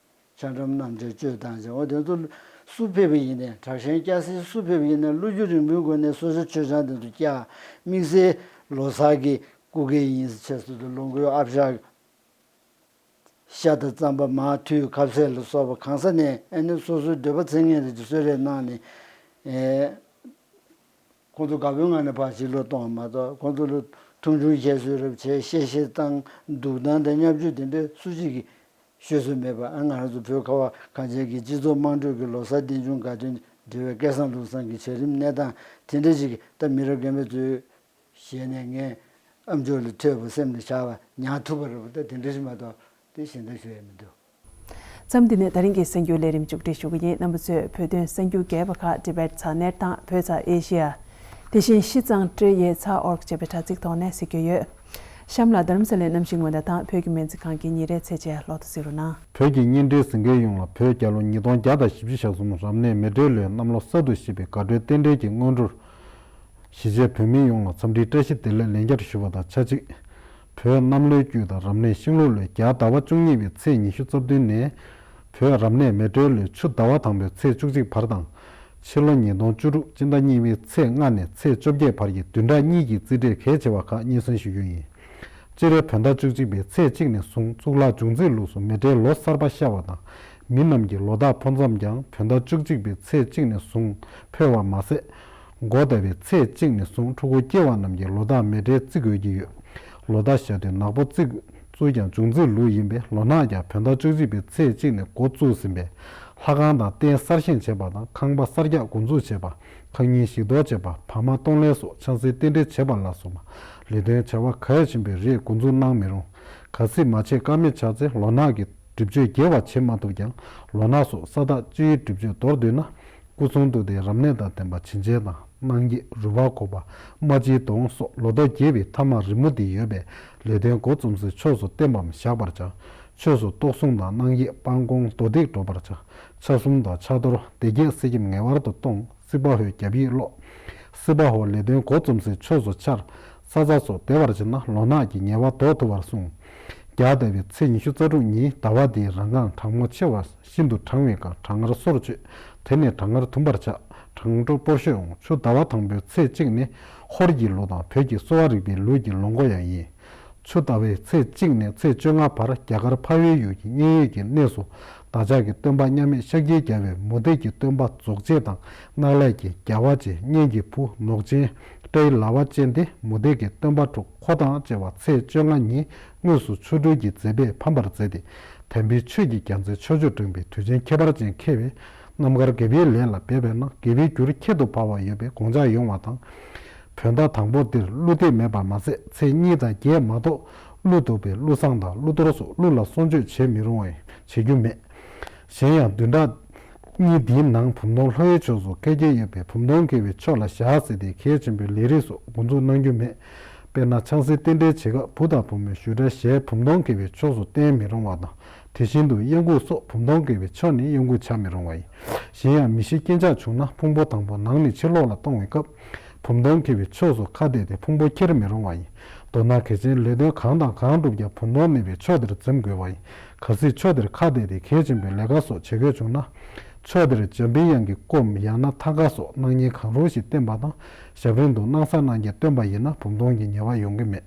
ཆ་འགྲམ་རྣམ་འབྱེད་སྤྱོད་དང་བྱ་བ་དེ་ཚོ་སུ་ཕེབས་པ་ཡིན་ནའི། དྲག་ཞན་སྐྱ་སེར་སུ་ཕེབས་པ་ཡིན་ནའི་བློ་རྒྱུ་རིང་པོའི་སྒོ་ནས་གསོལ་ཇ་མཆོད་ཆང་དེ་ཚོ་བཀྱག་དམིགས་བསལ་ལོ་གསར་གྱི་སྐུ་སྒེར་ཡིན་ཟེར་ཆེད་དུ་ལོ་འགོའི་ཨ་ཕྱག་ཤ་དང་རྩམ་པ་མར་ཐུད་ཁ་ཟས་ལ་སོགས་པ་གང་ས་ནས་ཨ་ནི་སོ་སོའི་འདོད་པ་ཚིམ་མཁན་རེ་གསོལ་རས་གནང་ནས། ཨེ། ཁོང་ཚོ་དགའ་པོའི་ངང་ནས་ཕར་ཕྱིར་ལོག་གཏོང་བ་མ་གཏོགས། ཁོང་ཚོ་ལ་མཐོང་ཆུང་བཤད་སྲོལ་རབ་བྱས། གཤེ་གཤེ་བཏང་། སྡུག་བཏང་དང་བརྙས་བཅོས་དེ་འདྲ་སུ་གཅིག་གིས་ཤོད་སྲོལ་མེད་པ། ཨ། ང་རང་ཚོ་བོད་ཁ་བ་གངས་ཅན་གྱི་སྤྱི་ཚོགས་དམངས་ཁྲོད་ཀྱི་ལོ་གསར་རྟེན་འབྱུང་དགའ་སྟོན་འབྲེལ་བའི་སྐལ་བཟང་བློ་བཟང་གི་བྱ་རིམ་གནས་སྟངས་དེ་འདྲ་ཞིག་གིས། ད་མི་རབས་རྒན་པ་ཚོའི་ཞལ་ནས་ངའི་ཨམ་ཅོག་ལ་ཐོས་པ་སེམས་ལ་བཞག་པ་ཉར་ཐུབ་པ་རེད་པ། ད་དེ་འདྲ་ཞིག་མ་གཏོགས་དེ་གཞན་དག་ཞུ་ཡ་མི་འདུག། མཚམས་འདི་ནས་ད་རིང་གི་གསར་འགྱུར་ལས་རིམ་མཇུག་སྒྲིལ་ཞུ་གི་ཡིན། རྣམ་པ་ཚོས་བོད་དོན་གསར་འགྱུར་རྒྱས་པ་ཁག་ཊི་བེཊ་ཚ་གནས་དང་བོད་ཚ་ཨེ་ཤི་ཡ། དེ་བཞིན་ཤི་ཙང་ཀྲི་ཡེ་ཚ་ཨོར་ཀ་ཅེས་པའི་དྲ་ཚིགས་ཐོག་ནས་གཟིགས་རྒྱུ་ཡོད། གཤམ་ལ་རྡ་རམ་ས་ལའི་གནམ་གཤིས་སྔོན་བརྡ་དང་བོད་ཀྱི་སྨན་རྩིས་ཁང་གི་ཉིན་རེའི་ཚེས་ཆའི་ལོ་ཐོ་གཟིགས་རོགས་གནང་། བོད་ཀྱི་བརྙན་འཕྲིན་གཟིགས་མཁན་ཡོངས་ལ་བོད་རྒྱལ་ལོ་ཉིས་སྟོང་བརྒྱ་དང་བཞི་བཅུ་ཞེ་གསུམ་རབ་གནས་མེ་སྤྲེལ་ལོའི་གནམ་ལོ་གསར་དུ་བཞད་པའི་དགའ་སྤྲོའི་རྟེན་འབྲེལ་གྱི་སྔོན་འགྲོར། གཞིས་བྱེས་བོད་མི་ཡོངས་ལ་འཚམས་འདྲིའི་བཀྲ་ཤིས་བདེ་ལེགས་ལན་བརྒྱར་ཞུ་བ་དང་ཆབས་ཅིག། བོད་གནམ་ལོའི་དཀྱིལ་དང་རབ་གནས་ཤིང་ལུག་ལོའི་རྒྱ་ཟླ་བ་བཅུ་གཉིས་པའི་ཚེས་ཉི་ཤུ་རྩ་བདུན་ནས། བོད་རབ་གནས་མེ་སྤྲེལ་ལོའི་ཆུ་ཟླ་བ་དང་པོའི་ཚེས་བཅུ་གཅིག་བར་དང་། ཕྱི་ལོ་ཉིས་སྟོང་བཅུ་དྲུག་སྤྱི་ཟླ་གཉིས་པའི་ཚེས་ལྔ་ནས་ཚེས་བཅོ་བརྒྱད་བར་གྱི་བདུན་ཕྲག་གཉིས་ཀྱི་རྩིས་འབྲས་གལ་ཆེ་བ་ཁག་སྙན་སེང་ཞུ་རྒྱུ་ཡིན། སྤྱིར་བོད་ཟླ་བཅུ་གཅིག་པའི་ཚེས་གཅིག་ནས་བཟུང་གཙུག་ལག་འབྱུང་རྩིས་ལུགས་སུ་མེ་སྤྲེལ་ལོ་གསར་པ་ཤར་བ་དང་། མི་རྣམས་ཀྱི་ལོ་རྟགས་འཕོ་མཚམས་ཀྱང་བོད་ཟླ་བཅུ་གཅིག་པའི་ཚེས་གཅིག་ནས་བཟུང་འཕོ་བ་མ་ཟད། མགོ་ཟླ་བའི་ཚེས་གཅིག་ནས་བཟུང་ཕྲུ་གུ་སྐྱེ་བ་རྣམས་ཀྱི་ལོ་རྟགས་མེ་སྤྲེལ་བརྩི་དགོས་ཀྱི་ཡོད། ལོ་རྟགས་བཞག་དུས་ནག་པོ་བརྩི་དགོས། བཙུགས་ཀྱང་འབྱུང་རྩིས་ལུགས་ཡིན་པས། ལོ་ནག་ཀྱང་བོད་ཟླ་བཅུ་གཅིག་པའི་ཚེས་གཅིག་ནས་འགོ་བཙུགས་ཟིན་པས། ལྷ་ཁང་དང་རྟེན་གསར་བཞེངས་བྱེད་པ་དང་། ཁང་པ་གསར་རྒྱག་འགོ་འཛུགས་བྱེད་པ། ཁང་རྙིང་ཞིག་གཏོར་བྱེད་པ། བག་མ་གཏོང་ལེན་སོགས་ཆང་སའི་རྟེན་འབྲེལ་བྱེད་པ་ལ་སོགས་པ་ལས་དོན་བྱ་བ་གལ་ཆེན་པོའི་རིགས་འགོ་འཛུགས་གནང་མི་རུང་། གལ་སྲིད་མ་བྱེད་ཀ་མེད་ཆགས་ཚེ་ལོ་ནག་གི་སྒྲིབ་གཅོད་རྒྱས་པ་བྱེད་མ་ཐུབ་ཀྱང་། ལོ་ནག་སོགས་ས་བདག་སྤྱི་བོའི་སྒྲིབ་གཅོད་འདོར་འདོད་ན། སྐུ་གསུང་ཐུགས་ཏེ་རབ་གནས་དང་ལྡན་པ་བྱིན་ཅན་དང་། གནང་འགྱེད་རུ་བ་གོ་པ། རྨ་བྱའི་དོང་སོགས་ལོ་ཐོ་རྒྱས་པའི་ཐ་མ་རི་མོ་འདི་ཡོད་པས། ལས་དོན་འགོ་རྩོམ་སའི་ཕྱོགས་སུ་གཏན་པའམ་བཞག་པར་བྱ། ཆོས་སུ་གཏོར་སྲུང་དང་གནང་འགྱེད་སྤང་སྐོང་མདོ་སྡིག་སྒྲོག་པར་བྱ། ཕྱག་གསུམ་དང་ཕྱག་རྡོར་སྡེ་བརྒྱད་གསེར་སྐྱེམས་ངེས་པར་དུ་གཏོང་། སྲིད་པ་ཧོའི་རྒྱ་ཕིབས་ཀློག། སྲིད་པ་ཧོ་ལས་དོན་འགོ་རྩོམ་སའི་ཕྱོགས་སུ་འཆར། ས་ཚ་སོགས་བདེ་བར་བྱེད་ན་ལོ་ནག་གི་ཉེས་པ་ཟློག་ཐུབ་པར་གསུངས། རྒྱ་ཟླ་བའི་ཚེས་ཉི་ཤུ་རྩ་དྲུག་ཉིན་ཟླ་བ་འདིའི་རང་ཁམས་གྲང་མོ་ཆེ་བ། ཤིན་ཏུ་གྲང་བའི་སྐབས་གྲང་ངར་སོར་ཆུད། དེ་ནས་གྲང་ངར་དུམ་པར་ཆགས། གྲང་དྲོ་སྤོར་ཤོས་འོང་། ཆུ་ཟླ་བ་དང་པོའི་ཚེས་གཅིག་ནི་ཧོར་གྱི་ལོ་དང་བོད་ཀྱི་གསོ་བ་རིག་པའི་ལུགས་ཀྱི་ལོ་འགོ་ཡང་ཡིན། ཆུ་ཟླ་བའི་ཚེས་གཅིག་ནས་ཚེས་བཅོ་ལྔ་བར་རྒྱ་གར་འཕགས་པའི་ཡུལ་གྱི་མཉན་ཡོད་ཀྱི་གནས་སུ། བདག་ཅག་གི་སྟོན་པ་མཉམ་མེད་ཤཱཀྱའི་རྒྱལ་པོས་མུ་སྟེགས་ཀྱི་སྟོན་པ་རྫོགས་བྱེད་དང་། གནག་ལས་ཀྱི་རྒྱལ་བ་བཅས། གཉན་གྱི་བུ་ནོག་ཅན། སྤྲེའུ་ལ་བ་ཅན་ཏེ། མུ་སྟེགས་ཀྱི་སྟོན་པ་དྲུག་ཁོ་དང་བཅས་པ་ཚེས་བཅོ་ལྔ་ཉིན་དངོས་སུ་ཆོ་འཕྲུལ་གྱི་མཛད་པས་ཕམ་པར་མཛད་དེ། དམ་པའི་ཆོས་ཀྱི་རྒྱལ་མཚན་ཕྱོགས་བཅུར་བསྒྲེངས་པའི་དུས་ཆེན་ཁྱད་པར་ཅན་འཁེལ་བས། རྣམ་དཀར་དགེ་བའི་ལས་ལ་འབད་པས་ན་དགེ་བའི་རྒྱུར་ཁྱད་དུ་འཕགས་པ་ཡོད་པའི་དགོངས་འཆར་ཡོང་བ་དང་། བོད་ཟླ་དང་པོ་འདིར་ཀླུ་འདེབས་མེད་པ་མ་ཟད། ཚེས་གཉིས་དང་བརྒྱད་མ་གཏོགས་ཀླུ་གཏུབ་པའི་ཀླུ་བསང་དང་ཀླུ་གཏོར་སོགས་ཀླུ་ལ་གསོལ་མཆོད་བྱེད་མི་རུང་བ་བྱེད་རྒྱུ་མེད། གཞན་ཡང་བདུན་ཕྲག་གཉིས་འདིའི་ནང་བུམ་སྡོང་ལྷོ་ཡི་ཕྱོགས་སུ་འཁེལ་གྱི་ཡོད་པས། བུམ་སྡོང་འཁེལ་བའི་ཕྱོགས་ལ་བཞག་ཟེར་ཏེ་གལ་ཆེན་པོའི་ལས་རིགས་སོགས་འགོ་འཛུགས་གནང་རྒྱུ་མེད། དཔེར་ན་ཆང་སའི་རྟེན་འབྲེལ་བྱེད་སྐབས་བུ་དང་བུ་མོའི་བཞུགས་གྲལ་ཞལ་བུམ་སྡོང་འཁེལ་བའི་ཕྱོགས་སུ་བསྟན་མི་རུང་བ་དང་། དེ་བཞིན་དུ་གཡོན་འགུགས་སོགས་བུམ་སྡོང་འཁེལ་བའི་ཕྱོགས་ནི་གཡོན་འགུགས་བྱ་མི་རུང་བ་ཡིན། གཞན་ཡང་མི་ཤི་རྐྱེན་ཆག་བྱུང་ན་ཕུང་པོ་དང་པོ་ནང་ནས་ཕྱི་ལོགས་ལ་གཏོང་བའི་སྐབས། བུམ་སྡོང་འཁེལ་བའི་ཕྱོགས་སུ་ཁ་གཏད་དེ་ཕུང་པོ་འཁྱེར་མི་རུང་བ་ཡིན། མདོར་ན་གལ་ཆེན་ལས་དོན་གང་དང་གང་བསྒྲུབ་ཀྱང་བུམ་སྡོང་གནས་པའི་ཕྱོགས་དེར་འཛེམ་དགོས་པ་ཡིན། གལ་སྲིད་ཕྱོགས་དེར་ཁ་གཏད་དེ་གལ་ཆེན་པོའི་ལས་ཀ་སོགས་བྱེད་དགོས་བྱུང་ན། ཕྱོགས་དེར་འཇམ་པའི་དབྱངས་ཀྱི་སྐོམ་ཡང་ན་ཐང་ཀ་སོགས་གནང་ཉེན་གང་རུང་ཞིག་བསྟེན་པ་དང་། ཞབས་རིམ་དུ་སྣང་གསལ་གནང་རྒྱ་བསྟེན་པ་ཡིན་ན་བུམ་སྡོང་གི་ཉེས་པ་ཡོང་གི་མེད།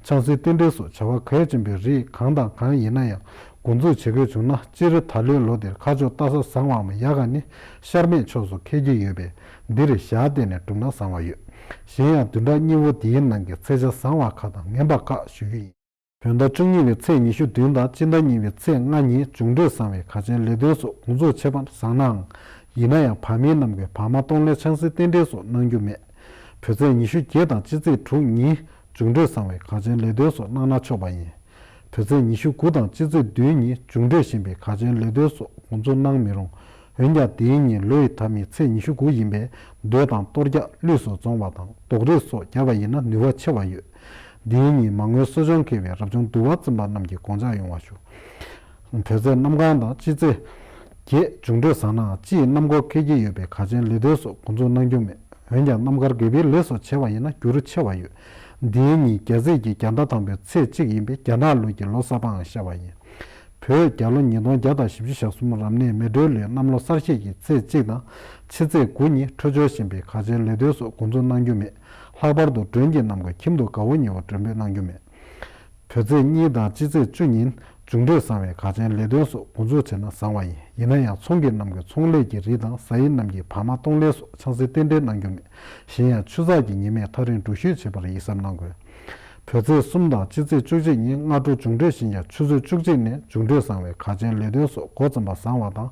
ཆང་སའི་རྟེན་འབྲེལ་སོགས་བྱ་བ་གལ་ཆེན་པོའི་རིགས་གང་དང་གང་ཡིན་ན་ཡང་འགོ་འཛུགས་བྱེད་དགོས་བྱུང་ན། སྤྱིར་ད་ལོའི་ལོ་འདིར་ཁ་ཕྱོགས་ལྟ་ས་བཟང་བའམ་ཡག་ག་ནི་ཤར་མེད་ཕྱོགས་སུ་འཁེལ་གྱི་ཡོད་པས། འདིར་ཞག་བལྟས་ནས་བསྒྲུབས་ན་བཟང་བ་ཡོད། གཞན་ཡང་བདུན་ཕྲག་གཉིས་པོ་འདིའི་ནང་གི་ཚེས་ཆ་བཟང་བ་ཁག་དང་ངན་པ་ཁག་ཞུ་རྒྱུ་ཡིན། བོད་ཟླ་བཅུ་གཉིས་པའི་ཚེས་ཉི་ཤུ་བདུན་དང་སྤྱི་ཟླ་གཉིས་པའི་ཚེས་ལྔ་ཉིན་འབྱུང་འཕྲོད་བཟང་བའི་གལ་ཆེན་ལས་དོན་སོགས་འགོ་འཛུགས་བྱེད་པར་བཟང་ནའང་། ཡིན་ན་ཡང་བར་མི་རྣམས་ཀྱིས་བག་མ་གཏོང་ལེན་ཆང་སའི་རྟེན་འབྲེལ་སོགས་གནང་རྒྱུ་མེད། བོད་ཚེས་ཉི་ཤུ་བརྒྱད་དང་སྤྱི་ཚེས་དྲུག་ཉིན་འབྱུང་འཕྲོད་བཟང་བའི་གལ་ཆེན་ལས་དོན་སོགས་གནང་ན་ཆོག་པ་ཡིན། བོད་ཚེས་ཉི་ཤུ་དགུ་དང་སྤྱི་ཚེས་བདུན་ཉིན་འབྱུང་འཕྲོད་ཞན་པའི་གལ་ཆེན་ལས་དོན་སོགས་འགོ་འཛུགས་གནང་མི་རུང་། འོན་ཀྱང་དེའི་ཉིན་ལོ་ཡི་མཐའ་མའི་ཚེས་ཉི་ཤུ་དགུ་ཡིན་པས། མདོས་དང་གཏོར་རྒྱག་ལུས་སུ་རྫོང་བ་དང་རྡོག་རིལ་སོགས་བརྒྱབ་པ་ཡིན་ན་ནུས་པ་ཆེ་བ་ཡོད། འདིའི་ཉིན་མ་དངུལ་གསོ་སྦྱོང་འཁེལ་བའི་རབ་བྱུང་འདུལ་བ་འཛིན་པ་རྣམས་ཀྱི་དགོངས་འཆར་ཡོང་བ་ཞུ། བོད་ཚེས་གནམ་གང་དང་སྤྱི་ཚེས་བརྒྱད་འབྱུང་འཕྲོད་བཟང་ནའང་སྤྱི་ཡི་གནམ་སྒོ་འཁེལ་གྱི་ཡོད་པས་གལ་ཆེན་ལས་དོན་སོགས་འགོ་འཛུགས་གནང་རྒྱུ་མེད། འོན་ཀྱང་གནམ་དཀར་དགེ་བའི་ལས་སོགས་བྱས་པ་ཡིན་ན་འགྱུར་ཆེ་བ་ཡོད། འདིའི་ཉིན་རྒྱ་ཚེས་ཀྱི་རྒྱ་ཟླ་དང་པོའི་ཚེས་གཅིག་ཡིན་པས་རྒྱ་ནག་ལུགས་ཀྱི་ལོ་གསར་པའང་ཤར་བ་ཡིན། བོད་རྒྱལ་ལོ་ཉིས་སྟོང་བརྒྱ་དང་བཞི་བཅུ་ཞེ་གསུམ་རབ་གནས་མེ་སྤྲེལ་ལོའི་གནམ་ལོ་གསར་བཞད་ཀྱི་ཚེས་གཅིག་དང་ཕྱི་ཚེས་དགུ་ཉིན་འཕྲོད་སྦྱོར་ཞན་པའི་གལ་ཆེན་ལས་དོན་སོགས་འགོ་འཛུགས་གནང་རྒྱུ་མེད། ལྷག་པར་དུ་མགྲོན་གྱི་རྣམས་ཀྱིས་ཁྱིམ་དུ་དགའ་བོ་ཉེ་བོ་མགྲོན་འབོད་གནང་རྒྱུ་མེད། བོད་ཚེས་གཉིས་དང་སྤྱི་ཚེས་བཅུ་ཉིན་ འབྱུང་འཕྲོད་བཟང་བའི་གར་ཆེན་ལས་དོན་སོགས་འགོ་འཛུགས་བྱས་ན་བཟང་བ་ཡིན། ཡིན་ན་ཡང་ཚོང་གི་རྣམས་ཀྱི་ཚོང་ལས་ཀྱི་རིགས་དང་ཟ་ཡི་རྣམས་ཀྱི་བག་མ་གཏོང་ལས་སོགས་ཆང་སའི་རྟེན་འབྲེལ་གནང་རྒྱུ་མེད། གཞན་ཡང་ཆུ་ཚགས་ཀྱི་ཉི་མས་ཐག་རིང་འགྲུལ་བཞུད་བྱེད་པར་ཡིད་གཟབ་གནང་དགོས། བོད་ཚེས་གསུམ་དང་སྤྱི་ཚེས་བཅུ་གཅིག་ཉིན་སྔ་དྲོ་འབྱུང་འཕྲོད་ཞན་ཀྱང་ཆུ་ཚོད་བཅུ་གཅིག་ནས་འབྱུང་འཕྲོད་བཟང་བའི་གར་ཆེན་ལས་དོན་སོགས་འགོ་རྩོམ་པ་བཟང་བ་དང་།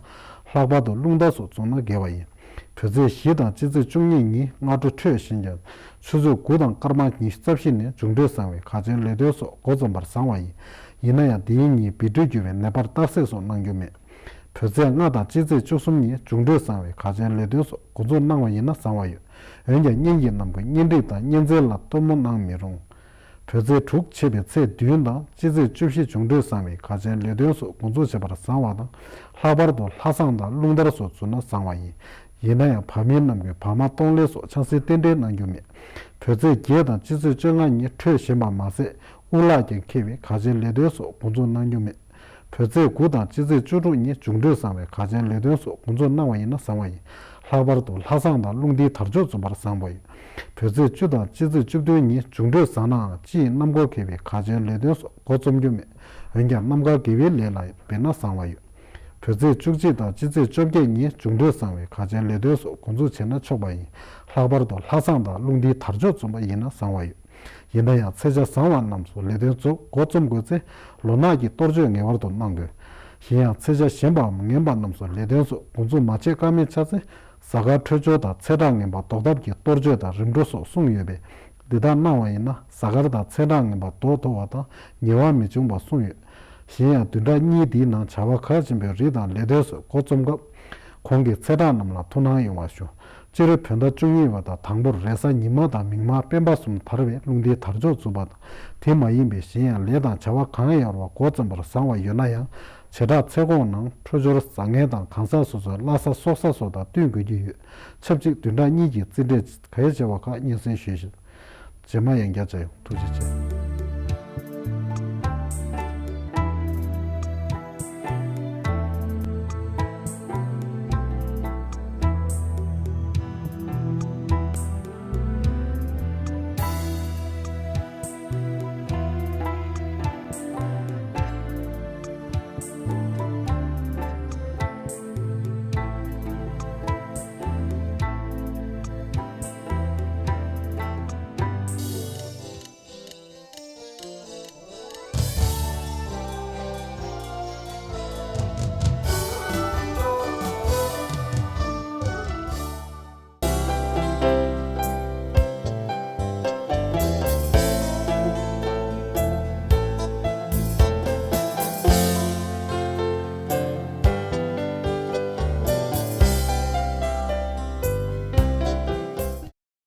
ལྷག་པར་དུ་རླུང་རྟ་སོགས་འཛོམས་ན་དགེ་བ་ཡིན། བོད་ཚེས་བཞི་དང་སྤྱི་ཚེས་བཅུ་གཉིས་ཉིན་སྔ་དྲོ་འཕྲོད་ཞན་ཀྱང་ཆུ་ཚོད་དགུ་དང་སྐར་མ་ཉི་ཤུ་རྩ་བཞི་ནས་འབྱུང་འཕྲོད་བཟང་བའི་གར་ཆེན་ལས་དོན་སོགས་འགོ་རྩོམ་པར་བཟང་བ་ཡིན། ཡིན་ན་ཡང་དེའི་ཉིན་བི་ཏྲུ་རྒྱུ་བའི་ནད་པར་གཏར་སྲེག་སོགས་གནང་རྒྱུ་མེད། བོད་ཚེས་ལྔ་དང་སྤྱི་ཚེས་བཅུ་གསུམ་ཉིན་འབྱུང་འཕྲོད་བཟང་བའི་གར་ཆེན་ལས་དོན་སོགས་འགོ་འཛུགས་གནང་བ་ཡིན་ན་བཟང་བ་ཡོད། འོན་ཀྱང་གཉེན་གྱི་རྣམས་ཀྱི་གཉེན་སྒྲིག་དང་གཉེན་ཚན་ལ་སྟོན་མོ་གནང་མི་རུང་། བོད་ཚེས་དྲུག་ཆད་པའི་ཚེས་བདུན་དང་སྤྱི་ཚེས་བཅུ་བཞི་འབྱུང་འཕྲོད་བཟང་བའི་གར་ཆེན་ལས་དོན་སོགས་འགོ་འཛུགས་བྱེད་པར་བཟང་བ་དང་། ལྷག་པར་དུ་ལྷ་བསང་དང་རླུང་དར་སོགས་འཛུགས་ན་བཟང་བ་ཡིན། ཡིན་ན་ཡང་བར་མི་རྣམས་ཀྱི་བག་མ་གཏོང་ལས་སོགས་ཆང་སའི་རྟེན་འབྲེལ་གནང་རྒྱུ་མེད། བོད་ཚེས་བརྒྱད་དང་སྤྱི་ཚེས་བཅོ་ལྔ་ཉིན་འཕྲོད་ཞན་པ་མ་ཟད་དབུ་ལག་ཀྱང་འཁེལ་བའི་གར་ཆེན་ལས་དོན་སོགས་འགོ་འཛུགས་གནང་རྒྱུ་མེད། བོད་ཚེས་དགུ་དང་སྤྱི་ཚེས་བཅུ་དྲུག་ཉིན་འབྱུང་འཕྲོད་བཟང་བའི་གར་ཆེན་ལས་དོན་སོགས་འགོ་འཛུགས་གནང་བ་ཡིན་ན་བཟང་བ་ཡིན། ལྷག་པར་དུ་ལྷ་བསང་དང་རླུང་རྟའི་དར་ལྕོག་འཛོམས་པར་བཟང་པོ་ཡིན། བོད་ཚེས་བཅུ་དང་སྤྱི་ཚེས་བཅུ་བདུན་ཉིན་འབྱུང་འཕྲོད་བཟང་ནའང་སྤྱི་ཡི་གནམ་སྒོ་འཁེལ་བའི་གར་ཆེན་ལས་དོན་སོགས་འགོ་རྩོམ་རྒྱུ་མེད། འོན་ཀྱང་གནམ་གང་དགེ་བའི་ལས་ལ་འབད་ན་བཟང་བ་ཡོད། བོད་ཚེས་བཅུ་གཅིག་དང་སྤྱི་ཚེས་བཅོ་བརྒྱད་ཉིན་འབྱུང་འཕྲོད་བཟང་བའི་གར་ཆེན་ལས་དོན་སོགས་འགོ་འཛུགས་བྱས་ན་ཆོག་པ་ཡིན། ལྷག་པར་དུ་ལྷ་བསང་དང་རླུང་རྟའི་དར་ལྕོག་འཛོམས་པ་ཡིན་ན་བཟང་བ་ཡོད། ཡིན་ན་ཡང་ཚེས་ཆ་བཟང་བ་རྣམས་སུ་ལས་དོན་ཚོ་འགོ་རྩོམ་དགོས་ཚེ། ལོ་ནག་གི་གཏོར་མཆོད་ངེས་པར་དུ་གནང་དགོས། གཞན་ཡང་ཚེས་ཆ་གཞན་པའམ་ངན་པ་རྣམས་སུ་ལས་དོན་སོགས་འགོ་འཛུགས་མ་བྱེད་ཀ་མེད་ཆགས་ཚེ། གཟའ་སྐར་འཕྲོད་སྦྱོར་དང་ཚེས་གྲངས་ངན་པ་ཟློག་ཐབས་ཀྱི་གཏོར་མཆོད་དང་རིམ་གྲོ་སོགས་གསུངས་ཡོད་པས། འདི་དག་གནང་བ་ཡིན་ན་གཟའ་སྐར་དང་ཚེས་གྲངས་ངན་པ་ཟློག་ཐུབ་པ་དང་ཉེ་བ་མི་འབྱུང་བ་གསུངས་ཡོད། གཞན་ཡང་བདུན་ཕྲག་གཉིས་འདིའི་ནང་བྱ་བ་གལ་ཆེན་པོའི་རིགས་དང་ལས་དོན་སོགས་འགོ་རྩོམ་སྐབས། གོང་གི་ཚེས་གྲངས་རྣམས་ལ་ཐུགས་སྣང་ཡོང་བ་ཞུ། སྤྱིར་བོད་ཟླ་བཅུ་གཉིས་པ་དང་དང་པོར་རེས་གཟའ་ཉི་མ་དང་མིག་དམར་སྤེན་པ་གསུམ་དར་བས་རླུང་རྟའི་དར་ལྕོག་འཛུགས་པ་དང་། དེ་མ་ཡིན་པའི་གཞན་ཡང་ལས་དང་བྱ་བ་གང་ཡང་བ་འགོ་རྩོམ་པར་བཟང་བ་ཡོད་ན་ཡང་། བྱེ་བྲག་ཚེས་གོང་ནང་འཕྲོད་སྦྱོར་བཟང་ངན་དང་གང་ཟག་སོ་སོའི་བླ་གཟའ་སྲོག་གཟའ་སོགས་དང་བསྟུན་དགོས་ཀྱི་ཡོད། ཆབས་ཅིག་བདུན་ཕྲག་གཉིས་ཀྱི་རྩིས་འབྲས་གལ་ཆེ་བ་ཁག་སྙན་སེང་ཞུས་ཤིང་། རྗེས་མ་ཡང་བསྐྱར་མཇལ་ཡོང་། ཐུགས་རྗེ་ཆེ།